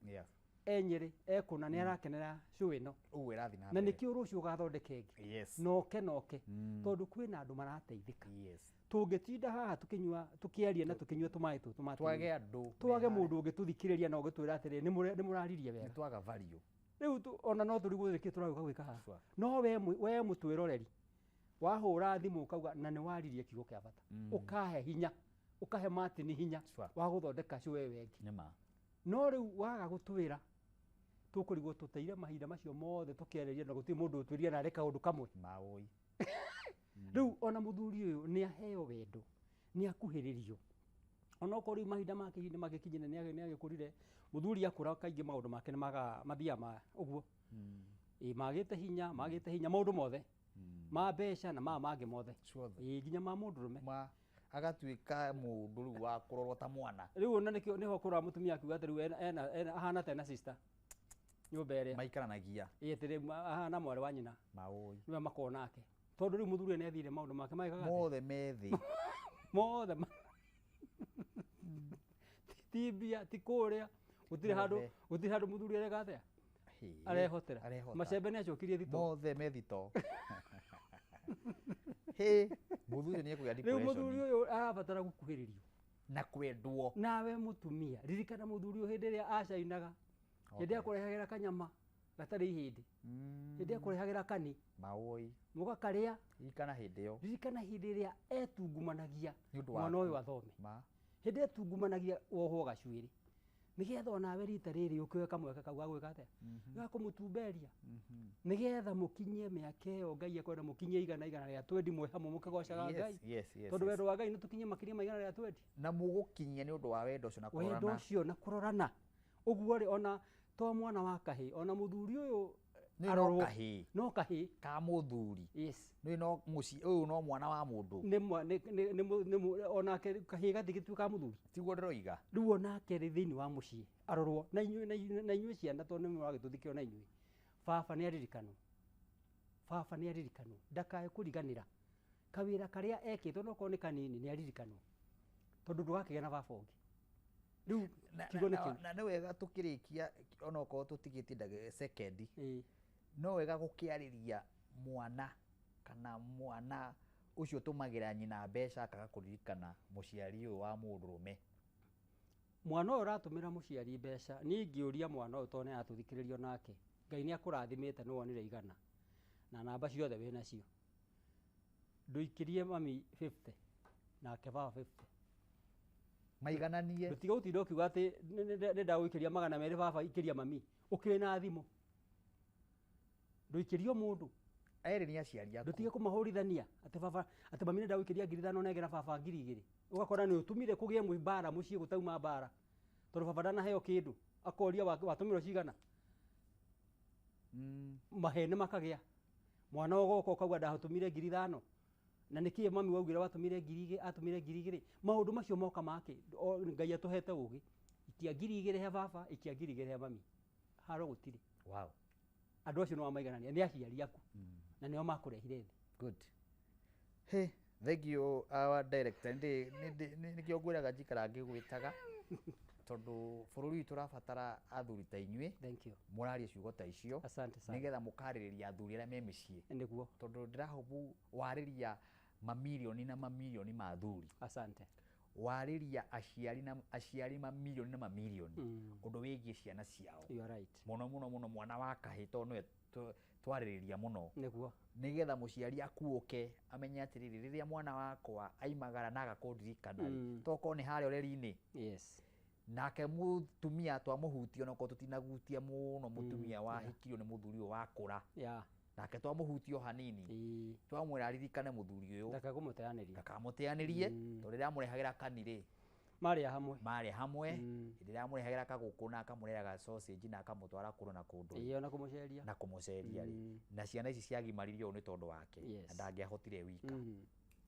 Enyĩrĩ ekũna nĩ arakenera show ĩno. Ũguo ĩrathiĩ na Na mbere. nĩkĩo rũciũ ũgathondeka ĩngĩ. Yes. Noke noke. Tondũ kwĩna andũ marateithĩka. Yes. Tũngĩtinda haha tũkĩnyua, tũkĩaria na tũkĩnyua tũmaĩ tũtũ ma Twage andũ. Twage mũndũ ũngĩtũthikĩrĩria na ũngĩtwĩra atĩrĩ nĩ mũraririe wega. Nĩ twaga value. Rĩu ona no tũrigwo nĩkĩ tũragĩũka gwĩka haha. No we mũtwĩroreri wahũra thimũ ũkauga na nĩ waririe kiugo kĩa bata. Ũkahe hinya, ũkahe Martin hinya wa gũthondeka show ĩyo ĩngĩ. Nĩ ma. No rĩu waga gũtwĩra tũkũrigwo tũteire mahinda macio mothe tũkĩarĩria na gũtirĩ mũndũ ũtwĩrire narĩ kaũndũ kamwe. Maũi. Rĩu ona mũthuri ũyũ nĩ aheo wendo, nĩ akuhĩrĩrio. Ona okorwo rĩu mahinda make nĩ magĩkinyire nĩ agĩkũrire, mũthuri akũra kaingĩ maũndũ make nĩ mathiaga ma ũguo. Ĩ magĩte hinya, magĩte hinya maũndũ mothe. Ma mbeca na ma mangĩ mothe. Ĩ nginya ma mũndũrũme. Ma agatuĩka mũndũ rĩu wa kũrorwo ta mwana. Rĩu ona nĩkĩo nĩho ũkoraga mũtumia akiuga atĩ rĩu ena ahana ta ena sister. Nyũmba ĩrĩa maikaranagia. Ĩ atĩ rĩu ahana mwarĩ wa nyina. Maũi. Nĩwe makoragwo nake. Tondũ rĩu mũthuri nĩ athire maũndũ make magĩkaga atĩa? Mothe me thĩ. Mothe ti mbia, ti kũrĩa, gũtirĩ handũ, gũtirĩ handũ mũthuri areka atĩa? Arehotera. Macembe nĩ acokirie thito. Mothe me thito. Hĩ, mũthuri nĩ ekũgĩa Rĩu depression. mũthuri ũyũ arabatara gũkuhĩrĩrio. Na kwendwo. Nawe mũtumia, ririkana mũthuri ũyũ hĩndĩ ĩrĩa acainaga, hĩndĩ ĩrĩa akũrehagĩra kanyama gatarĩ ihĩndĩ, hĩndĩ ĩrĩa akũrehagĩra kani. Maũi. Mũgakarĩa. Ririkana hĩndĩ ĩyo. Ririkana hĩndĩ ĩrĩa etungumanagia Nĩ ũndũ mwana waku. ũyũ athome. Ma. Hĩndĩ ĩrĩa etungumanagia wohwo gacuĩrĩ. Nĩgetha onawe rita rĩrĩ ũkĩoe kamweke kau ga gwĩka atĩa, ga kũmũtumberia, nĩgetha mũkinyie mĩaka ĩyo Ngai ekwenda mũkinyie igana, 120 mwĩ hamwe mũkĩgocaga Ngai. Tondũ wendo wa Ngai nĩ tũkinyie makĩria ma 120. Na mũgũkinyia nĩ ũndũ wa wendo ũcio na wendo kũrorana. Ũcio na kũrorana ũguo rĩ, ona to mwana wa kahĩ, ona mũthuri ũyũ Nĩ no arorwo. kahĩĩ. No kahĩĩ. Ka mũthuri. Yes. Nĩ no mũciĩ ũyũ, no mwana wa mũndũ. Nĩ mwa- nĩ- nĩ- nĩ mũ- nĩ mũ- onake kahĩĩ gatigĩtuĩka ka mũthuri. Tiguo ndĩroiga. Rĩu onake rĩ thĩinĩ wa mũciĩ arorwo, na inyuĩ, na inyuĩ ciana, tondũ nĩ mũragĩtũthikĩra, na inyuĩ baba nĩ aririkanwo, baba nĩ aririkanwo, ndakae kũriganĩra kawĩra karĩa ekĩtwo, onokorwo nĩ kanini, nĩ aririkanwo, tondũ ndũgakĩgĩa na baba ũngĩ rĩu. Kiugo nĩ kĩu. Na nĩ wega tũkĩrĩkia, onokorwo tũtigĩtie ndagĩka sekendi, Ĩĩ. no wega gũkĩarĩria mwana kana mwana ũcio ũtũmagĩra nyina mbeca akaga kũririkana mũciari ũyũ wa mũndũrũme. Mwana ũyũ ũratũmĩra mũciari mbeca, niĩ ingĩũria mwana ũyũ, tondũ nĩ aratũthikĩrĩrio nake, Ngai nĩ akũrathimĩte, nĩ wonire 100 na namba ciothe wĩ nacio, ndũikĩrie mami 50 nake baba 50. Maigananie. Ndũtige gũtinda ũkiuga atĩ nĩ ndagũikĩria 200, baba ikĩria mami, ũkĩrĩ na thimũ, ndũikĩrio mũndũ. Erĩ nĩ aciari aku. Ndũtige kũmahũrithania atĩ baba, atĩ mami nĩ ndagũikĩria 5,000 na ĩngĩ baba 2,000, ũgakora nĩ ũtũmire kũgĩe mbara mũciĩ, gũtauma mbara tondũ baba ndanaheo kĩndũ, akoria watũmĩrwo cigana. Maheni makagĩa, mwana ũgoka ũkauga ndatũmire 5,000, na nĩkĩ mami waugire watũmire 2,000, atũmire 2,000? Maũndũ macio moka make Ngai atũhete ũgĩ, ikia 2,000 he baba, ikia 2,000 he mami, haro gũtirĩ. Andũ acio nĩ wamaiganania, nĩ aciari aku na nĩo makũrehire thĩ. Good. Hey, thank you our director. Ndĩ nĩkĩo ngwĩraga njikara ngĩgwĩtaga, tondũ bũrũri witũ ũrabatara athuri ta inyuĩ. Thank you. Mũraria ciugo ta icio. Asante sana. Nĩgetha mũkarĩrĩria athuri arĩa me mĩciĩ. Nĩguo. Tondũ ndĩrahobu warĩria mamirioni na mamirioni ma athuri. Asante. Warĩria aciari na aciari mamirioni na mamirioni ũndũ wĩgiĩ ciana ciao. You are right. Mũno mũno mũno mwana wa kahĩĩ, tondũ nĩwe twarĩrĩria mũno. Nĩguo. Nĩgetha mũciari akuũke amenye atĩrĩrĩ, rĩrĩa mwana wakwa aimagara na aga kũndirikana rĩ, tokorwo nĩ harĩa ũreri-inĩ. Nake mũtumia twamũhutia, onokorwo tũtinagutia mũno mũtumia wahikirio nĩ mũthuri ũyũ wakũra. Nake twamũhutia o hanini, twamwĩra aririkane mũthuri ũyũ. Ndakagũmũteanĩria. Ndakamũteanĩrie, tondũ rĩrĩa amũrehagĩra kani rĩ, marĩa hamwe. Marĩa hamwe, hĩndĩ ĩrĩa amũrehagĩra kagũkũ na akamũrehaga sausage na akamũtwara kũndũ na kũndũ. Ĩĩ, ona kũmũceria. Na kũmũceria rĩ. Na ciana ici ciagimaririo ũũ nĩ tondũ wake. Na ndangĩahotire wika.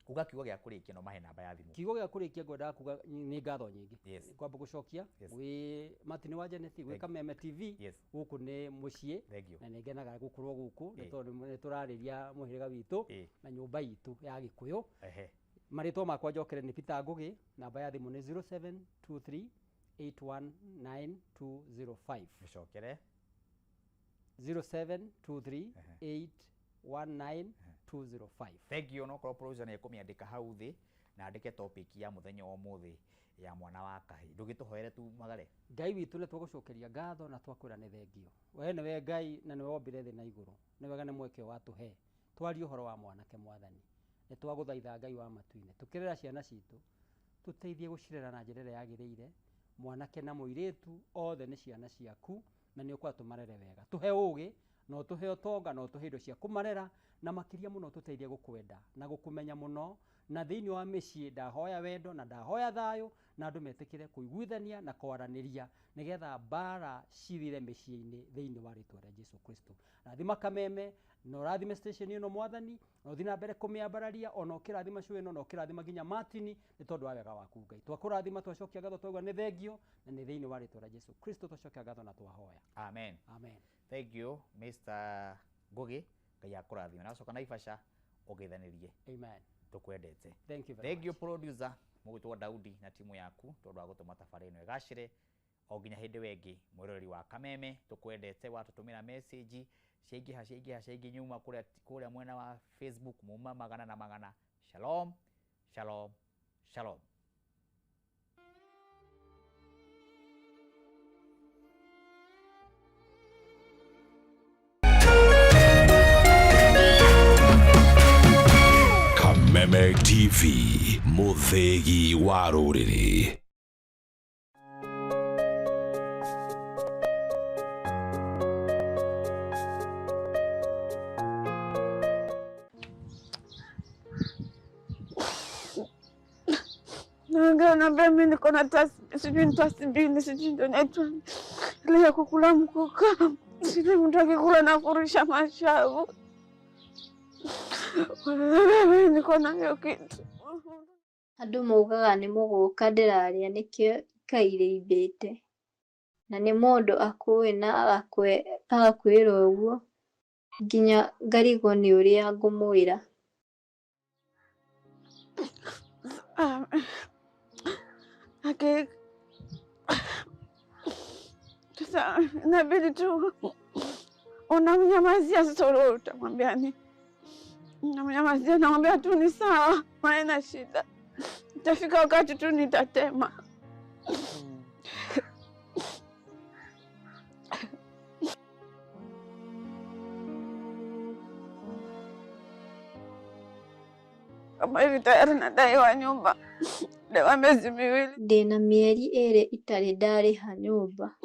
Uga kiugo gĩa kũrĩkia no mahe namba ya thimũ. Kiugo gĩa kũrĩkia ngwendaga kuga nĩ ngatho nyingĩ. Ngwamba gũcokia gwĩ Martin wa Janet, gwĩ Thank you. Kameme TV. Gũkũ nĩ mũciĩ. Thank you. Na nĩ ngenaga gũkorwo gũkũ, nĩ tondũ nĩ tũrarĩria mũhĩrĩga witũ na nyũmba itũ ya Gĩkũyũ. Marĩtwa makwa njokere nĩ Peter Ngugi, namba ya thimũ nĩ 0723 819205. Gĩcokere. 0723 819205. Thank you. Onokorwo producer nĩ ekũmĩandĩka hau thĩ na andĩke topic ya mũthenya wa ũmũthĩ ya mwana wa kahĩĩ. Ndũgĩtũhoere tu magare. Ngai witũ, nĩ twagũcokeria ngatho na twakwĩra nĩ thengio. We nĩwe Ngai na nĩwe wombire thĩ na igũrũ. Nĩ wega nĩ mweke ũyũ watũhe twarie ũhoro wa mwanake. Mwathani, nĩ twagũthaitha Ngai wa matu-inĩ, tũkĩrera ciana citũ, tũteithie gũcirera na njĩra ĩrĩa yagĩrĩire. Mwanake na mũirĩtu othe nĩ ciana ciaku na nĩ ũkwenda tũmarere wega. Tũhe ũgĩ, na ũtũhe ũtonga, na ũtũhe indo cia kũmarera, na makĩria mũno tũteithie gũkwenda na gũkũmenya mũno. Na thĩinĩ wa mĩciĩ ndahoya wendo na ndahoya thayũ, na andũ metĩkĩre kũiguithania na kwaranĩria, nĩgetha mbara cithire mĩciĩ-inĩ thĩinĩ wa rĩtwa rĩa Jesu Kristo. Rathima Kameme na ũrathime station ĩno Mwathani, na ũthiĩ na mbere kũmĩambararia, ona ũkĩrathima show ĩno, na ũkĩrathima nginya Martin, nĩ tondũ wa wega waku Ngai. Twakũrathima, twacokia ngatho, twauga nĩ thengio, na nĩ thĩinĩ wa rĩtwa rĩa Jesu Kristo twacokia ngatho na twahoya. Amen. Amen. Thank you Mr. Ngugi, Ngai akũrathime. Na wacoka Naivasha ũgeithanĩrie. Amen. Tũkwendete. Thank you very Thank you much. producer mũgwĩtwo Daudi na timu yaku tondũ wa gũtũma tabarĩra ĩno ĩgacĩre. O nginya hĩndĩ ĩyo ĩngĩ, mwĩroreri wa Kameme, tũkwendete, watũtũmĩra message ciaingĩha ciaingĩha ciaingĩ nyuma kũrĩa mwena wa Facebook muma magana na magana. Shalom, shalom, shalom. Kameme TV, mũthĩgi wa rũrĩrĩ. Naongea naambia mimi niko na tasi, sijui ni tasi mbili, sijui ndio inaitwa ile ya kukula mkuka, sijui mtu akikula na kurusha mashavu. Wananiambia mimi niko na hiyo kitu. Andũ maugaga nĩ mũgũka ndĩrarĩa nĩkĩo ikaire imbĩte, na nĩ mũndũ akũĩ na agakwĩra ũguo nginya ngarigwo nĩ ũrĩa ngũmwĩra. Ake sasa inabidi tu unamnyamazia. Sasa ule utamwambia nini? Unamnyamazia, namwambia tu ni sawa, haina shida, itafika wakati tu nitatema. Kama hivi tayari nadaiwa nyumba, daiwa miezi miwili, Ndĩna mĩeri ĩĩrĩ itarĩ ndarĩha nyũmba.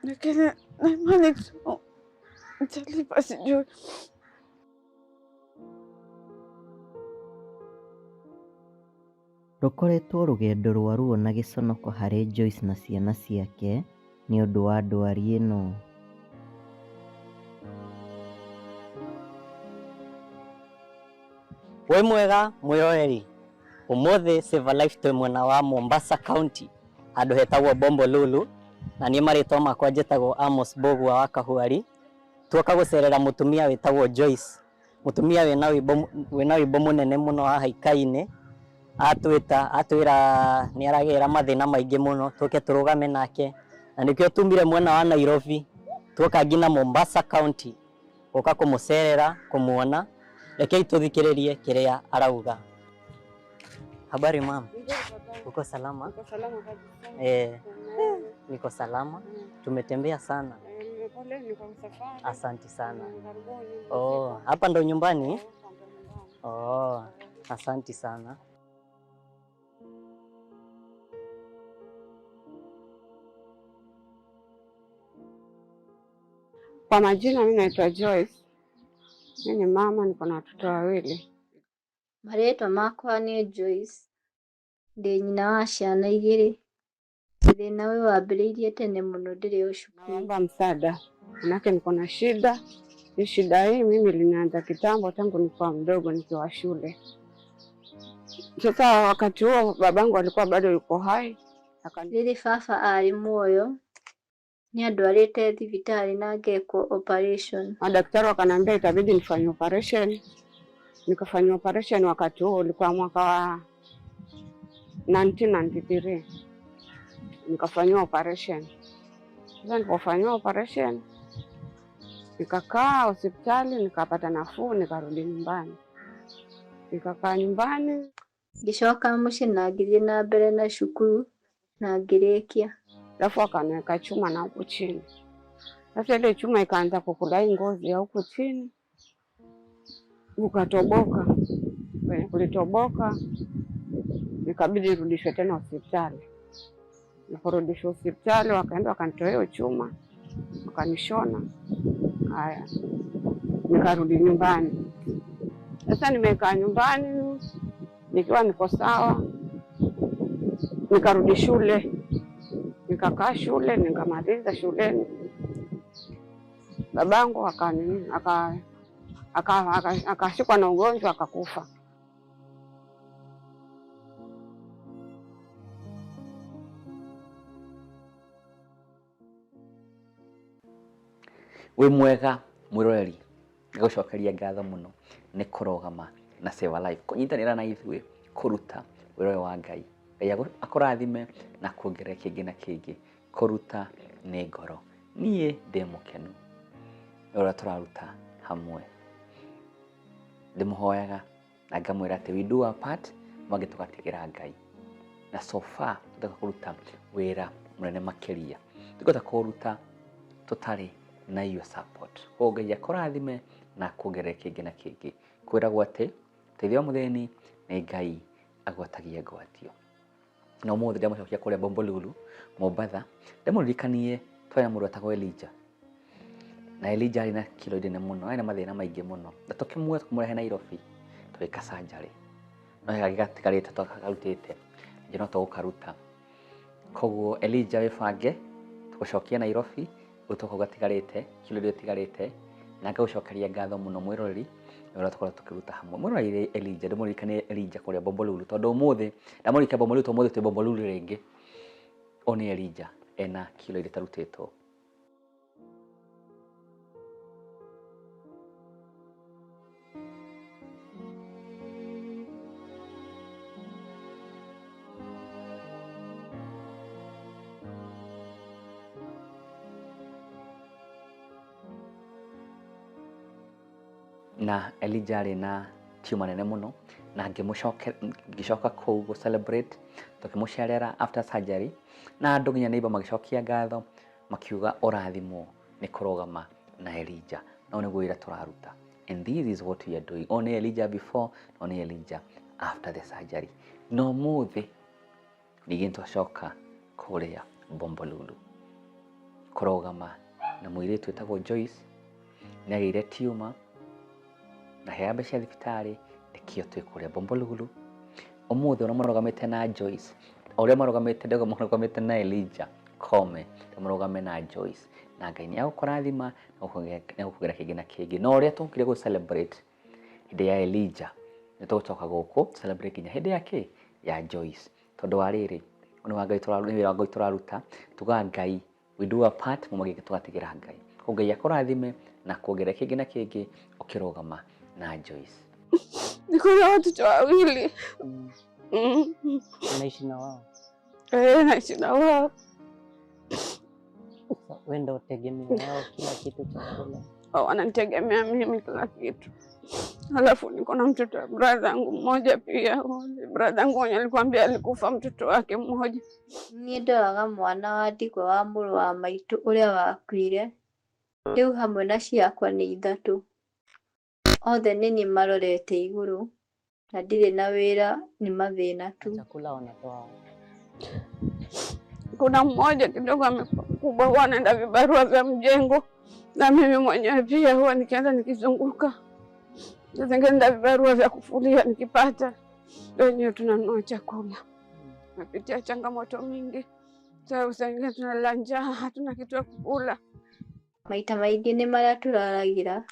Lakini na imani tu nitalipa, sijui. Rũkoretwo rũgendo rwa ruo na gĩconoko harĩ Joyce na ciana ciake nĩũndũ wa ndwari ĩno. Wĩ mwega mwĩroreri, ũmũthĩ Save a Life twĩ mwena wa Mombasa County handũ hetagwo Bombolulu, na niĩ marĩtwa makwa njĩtagwo Amos Mbũgua wa Kahuari. Tuoka gũcerera mũtumia wĩtagwo Joyce, mũtumia wĩna wĩimbo mũnene mũno haha ikainĩ. Atwĩta atwĩra nĩ aragera mathĩna maingĩ mũno, tũke tũrũgame nake, na nĩkĩo tumire mwena wa Nairobi tuoka nginya Mombasa County gũka kũmũcerera kũmuona. Rekei tuthikiririe kiria arauga. Habari mama. Uko salama? Niko salama kabisa. Niko salama. Tumetembea sana. Poleni kwa msafara. Asante sana. Karibuni. Oh, hapa ndo nyumbani? Oh, asante sana. Kwa majina mimi naitwa Joyce. Mimi ni mama, niko na watoto wawili. Marĩtwa makwa nĩ Joyce, ndĩ nyina wa ciana igĩrĩ. Thĩna ũyũ wambĩrĩirie tene mũno ndĩrĩ o cukuru. Naomba msaada, manake niko na shida. Hii shida hii mimi linaanza kitambo, tangu nikiwa mdogo, nikiwa shule. Sasa wakati huo babangu alikuwa bado yuko hai. Rĩrĩ baba arĩ muoyo nĩandwarĩte thibitarĩ na ngekwo operation. Madaktari wakaniambia itabidi nifanye operation. Nikafanya operation, wakati huo ulikuwa mwaka wa 1993. Nikafanyiwa operation. Sasa nilipofanyiwa operation nikakaa hospitali, nikapata nafuu, nikarudi nyumbani. Nikakaa nyumbani. Ngĩcoka mũciĩ na ngĩthiĩ na mbere na cukuru na ngĩrĩkia. Alafu akaniweka chuma na huku chini. Sasa ile chuma ikaanza kukula hii ngozi ya huku chini, ukatoboka. Kwenye kulitoboka nikabidi nirudishwe tena hospitali. Niliporudishwa hospitali wakaenda wakanitoa hiyo chuma, wakanishona. Haya, nikarudi nyumbani. Sasa nimekaa nyumbani nikiwa niko sawa, nikarudi shule. Nikakaa shule, nikamaliza shuleni. Babangu akashikwa na ugonjwa akakufa. Wĩ mwega mwĩroreri, ngagũcokeria ngatho mũno nĩ kũrũgama na Save a Life, kũnyitanĩra na ithuĩ kũruta wĩra ũyũ wa Ngai. Ngai akũrathime na kuongerera kĩngĩ na kĩngĩ. Kũruta nĩ ngoro. Niĩ ndĩ mũkenu nĩ ũrĩa tũraruta hamwe. Ndĩmũhoyaga na ngamwĩra atĩ we do our part, mangĩ tũgatigĩra Ngai. Na so far tũreka kũruta wĩra mũnene makĩria. Tũngĩhota kũruta tũtarĩ na your support. Koguo Ngai akũrathime na kuongerera kĩngĩ na kĩngĩ. Kwĩragwo atĩ ũteithio wa mũthĩni nĩ Ngai agwatagia ngwatio. Na ũmũthĩ ndamũcokia kũrĩa Bombolulu, Mombatha, ndĩmũririkanie twarĩ na mũndũ wetagwo Elijah. Na Elijah arĩ na kilo nene mũno, arĩ na mathĩna maingĩ mũno. Na tũkĩmuoya tũkĩmũrehe Nairobi, tũgĩka surgery. No gatigarĩte twakarutĩte. Nje no tũgũkaruta. Koguo Elijah wĩbange tũgũcokia Nairobi ũtoka gatigarĩte kilo iria ĩtigarĩte, na ngagũcokeria ngatho mũno mwĩroreri nĩ ũrĩa tũkorwo tũkĩruta hamwe. Mwĩroreri Elijah, ndĩmũririkanie Elijah kũrĩa Bombolulu, tondũ ũmũthĩ ndamũririkania Bombolulu tondũ ũmũthĩ twĩ Bombolulu rĩngĩ. Ũyũ nĩ Elijah ena kilo iria itarutĩtwo. Na Elijah arĩ na tiuma nene mũno, na ngĩcoka kũu gũ celebrate, tũkĩmũcerera after surgery, na andũ nginya neighbor magĩcokia ngatho makiuga ũrathimwo nĩ kũrũgama na Elijah. No nĩguo wĩra tũraruta, and this is what we are doing. Ũyũ nĩ Elijah before, na ũyũ nĩ Elijah after the surgery. Na ũmũthĩ ningĩ nĩtwacoka kũrĩa Bombolulu kũrũgama na mũirĩtu wĩtagwo Joyce. Nĩagĩire tiuma na hea mbeca cia thibitarĩ, nĩkĩo twĩ kũrĩa Bombolulu ũmũthĩ. Ũrĩa marũgamĩte na Joyce, ũrĩa marũgamĩte ndego marũgamĩte na Elijah Kome, marũgame na Joyce, na Ngai nĩ agũkũrathima na gũkũgera kĩngĩ na kĩngĩ. Na ũrĩa tũkire gũ celebrate hĩndĩ ya Elijah, nĩ tũgũcoka gũkũ celebrate nginya hĩndĩ ya kĩ ya Joyce, tondũ wa rĩrĩ nĩ wa Ngai nĩ wĩra wa Ngai tũraruta. Tugaga Ngai we do our part, mũmwe tũgatigĩra Ngai. Koguo Ngai akũrathime na kuongerera kĩngĩ na kĩngĩ ũkĩrũgama na Joyce. Niko na watoto wawili. Unaishi na wao? Eh, naishi na wao. Wewe ndio tegemeo yao, kila kitu, chakula? Wao wananitegemea mimi kila kitu. Alafu niko na mtoto wa brother yangu mmoja pia. Brother yangu mwenye alikwambia alikufa mtoto wake mmoja. Niĩ ndoraga mwana wa ndigwa wa mũrũ wa maitũ ũrĩa wakuire, rĩu hamwe na ciakwa nĩ ithatũ. Othe nĩ niĩ marorete igũrũ na ndirĩ na wĩra, nĩ mathĩna tu. Chakula wanatoa? Kuna mmoja kidogo amekuwa mkubwa, huwa anaenda vibarua vya mjengo, na mimi mwenyewe pia huwa nikienda nikizunguka, saa zingine nenda vibarua vya kufulia, nikipata ndio wenyewe tunanunua chakula. Napitia changamoto mingi, saa zingine tunalala njaa, hatuna kitu ya kukula. Maita maingĩ nĩ marĩa tũraragĩra,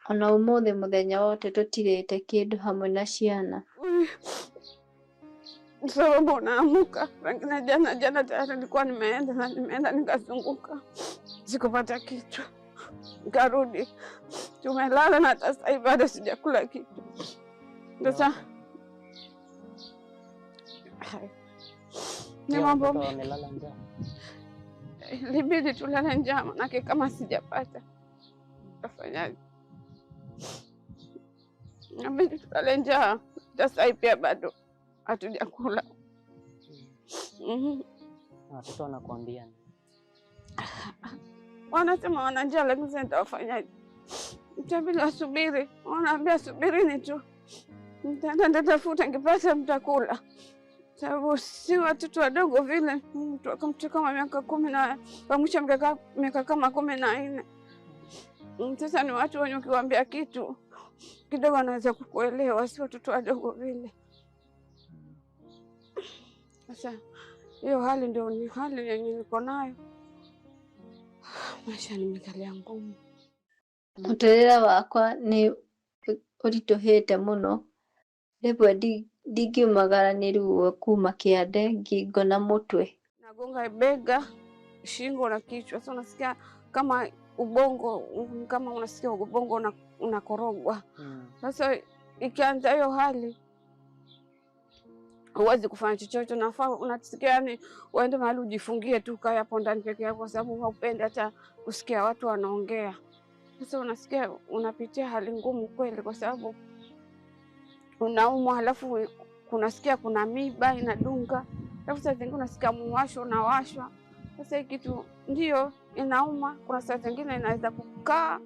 ona ũmũthĩ mũthenya wothe tũtirĩte kĩndũ hamwe na ciana. Sababu unaamka pengine, jana jana tayari nilikuwa nimeenda na nimeenda nikazunguka, sikupata kitu, nikarudi, tumelala na hata sasa hivi bado sijakula kitu. Sasa ni Pia mambo watoto wamelala njaa? Ilibidi tulale njaa, manake kama sijapata tafanyaje? Inabidi tulale njaa. Sasa hivi pia bado hatujakula. Na watoto wanakuambia nini? Wanasema wana njaa, lakini sasa nitawafanyaje? Itabidi wasubiri, wanaambia subirini tu, nitaenda nitatafuta, nikipata mtakula. Sababu si watoto wadogo vile, mtu kama miaka 10 na wa mwisho miaka kama 14. Sasa ni watu wenye ukiwaambia kitu kidogo wanaweza kukuelewa, si watoto wadogo vile. Sasa hiyo hali ndio ni hali yenye niko nayo. Maisha nimekalia ngumu. Mũtũrĩre wakwa nĩ ũritũhĩte mũno, rĩmwe ndingiumagara nĩ ruo kuma kĩande, ngingo na mũtwe. Nagonga bega, shingo na kichwa. Sasa unasikia kama ubongo, kama unasikia ubongo unakorogwa. Sasa ikianza hiyo hali huwezi kufanya chochote, unafaa unasikia yani uende mahali ujifungie tu, ukae hapo ndani peke yako, kwa sababu haupendi hata kusikia watu wanaongea. Sasa unasikia unapitia hali ngumu kweli, kwa sababu unaumwa, halafu kunasikia kuna miba inadunga, halafu saa zingine unasikia muwasho unawashwa. Sasa hii kitu ndio inauma. Kuna saa zingine inaweza kukaa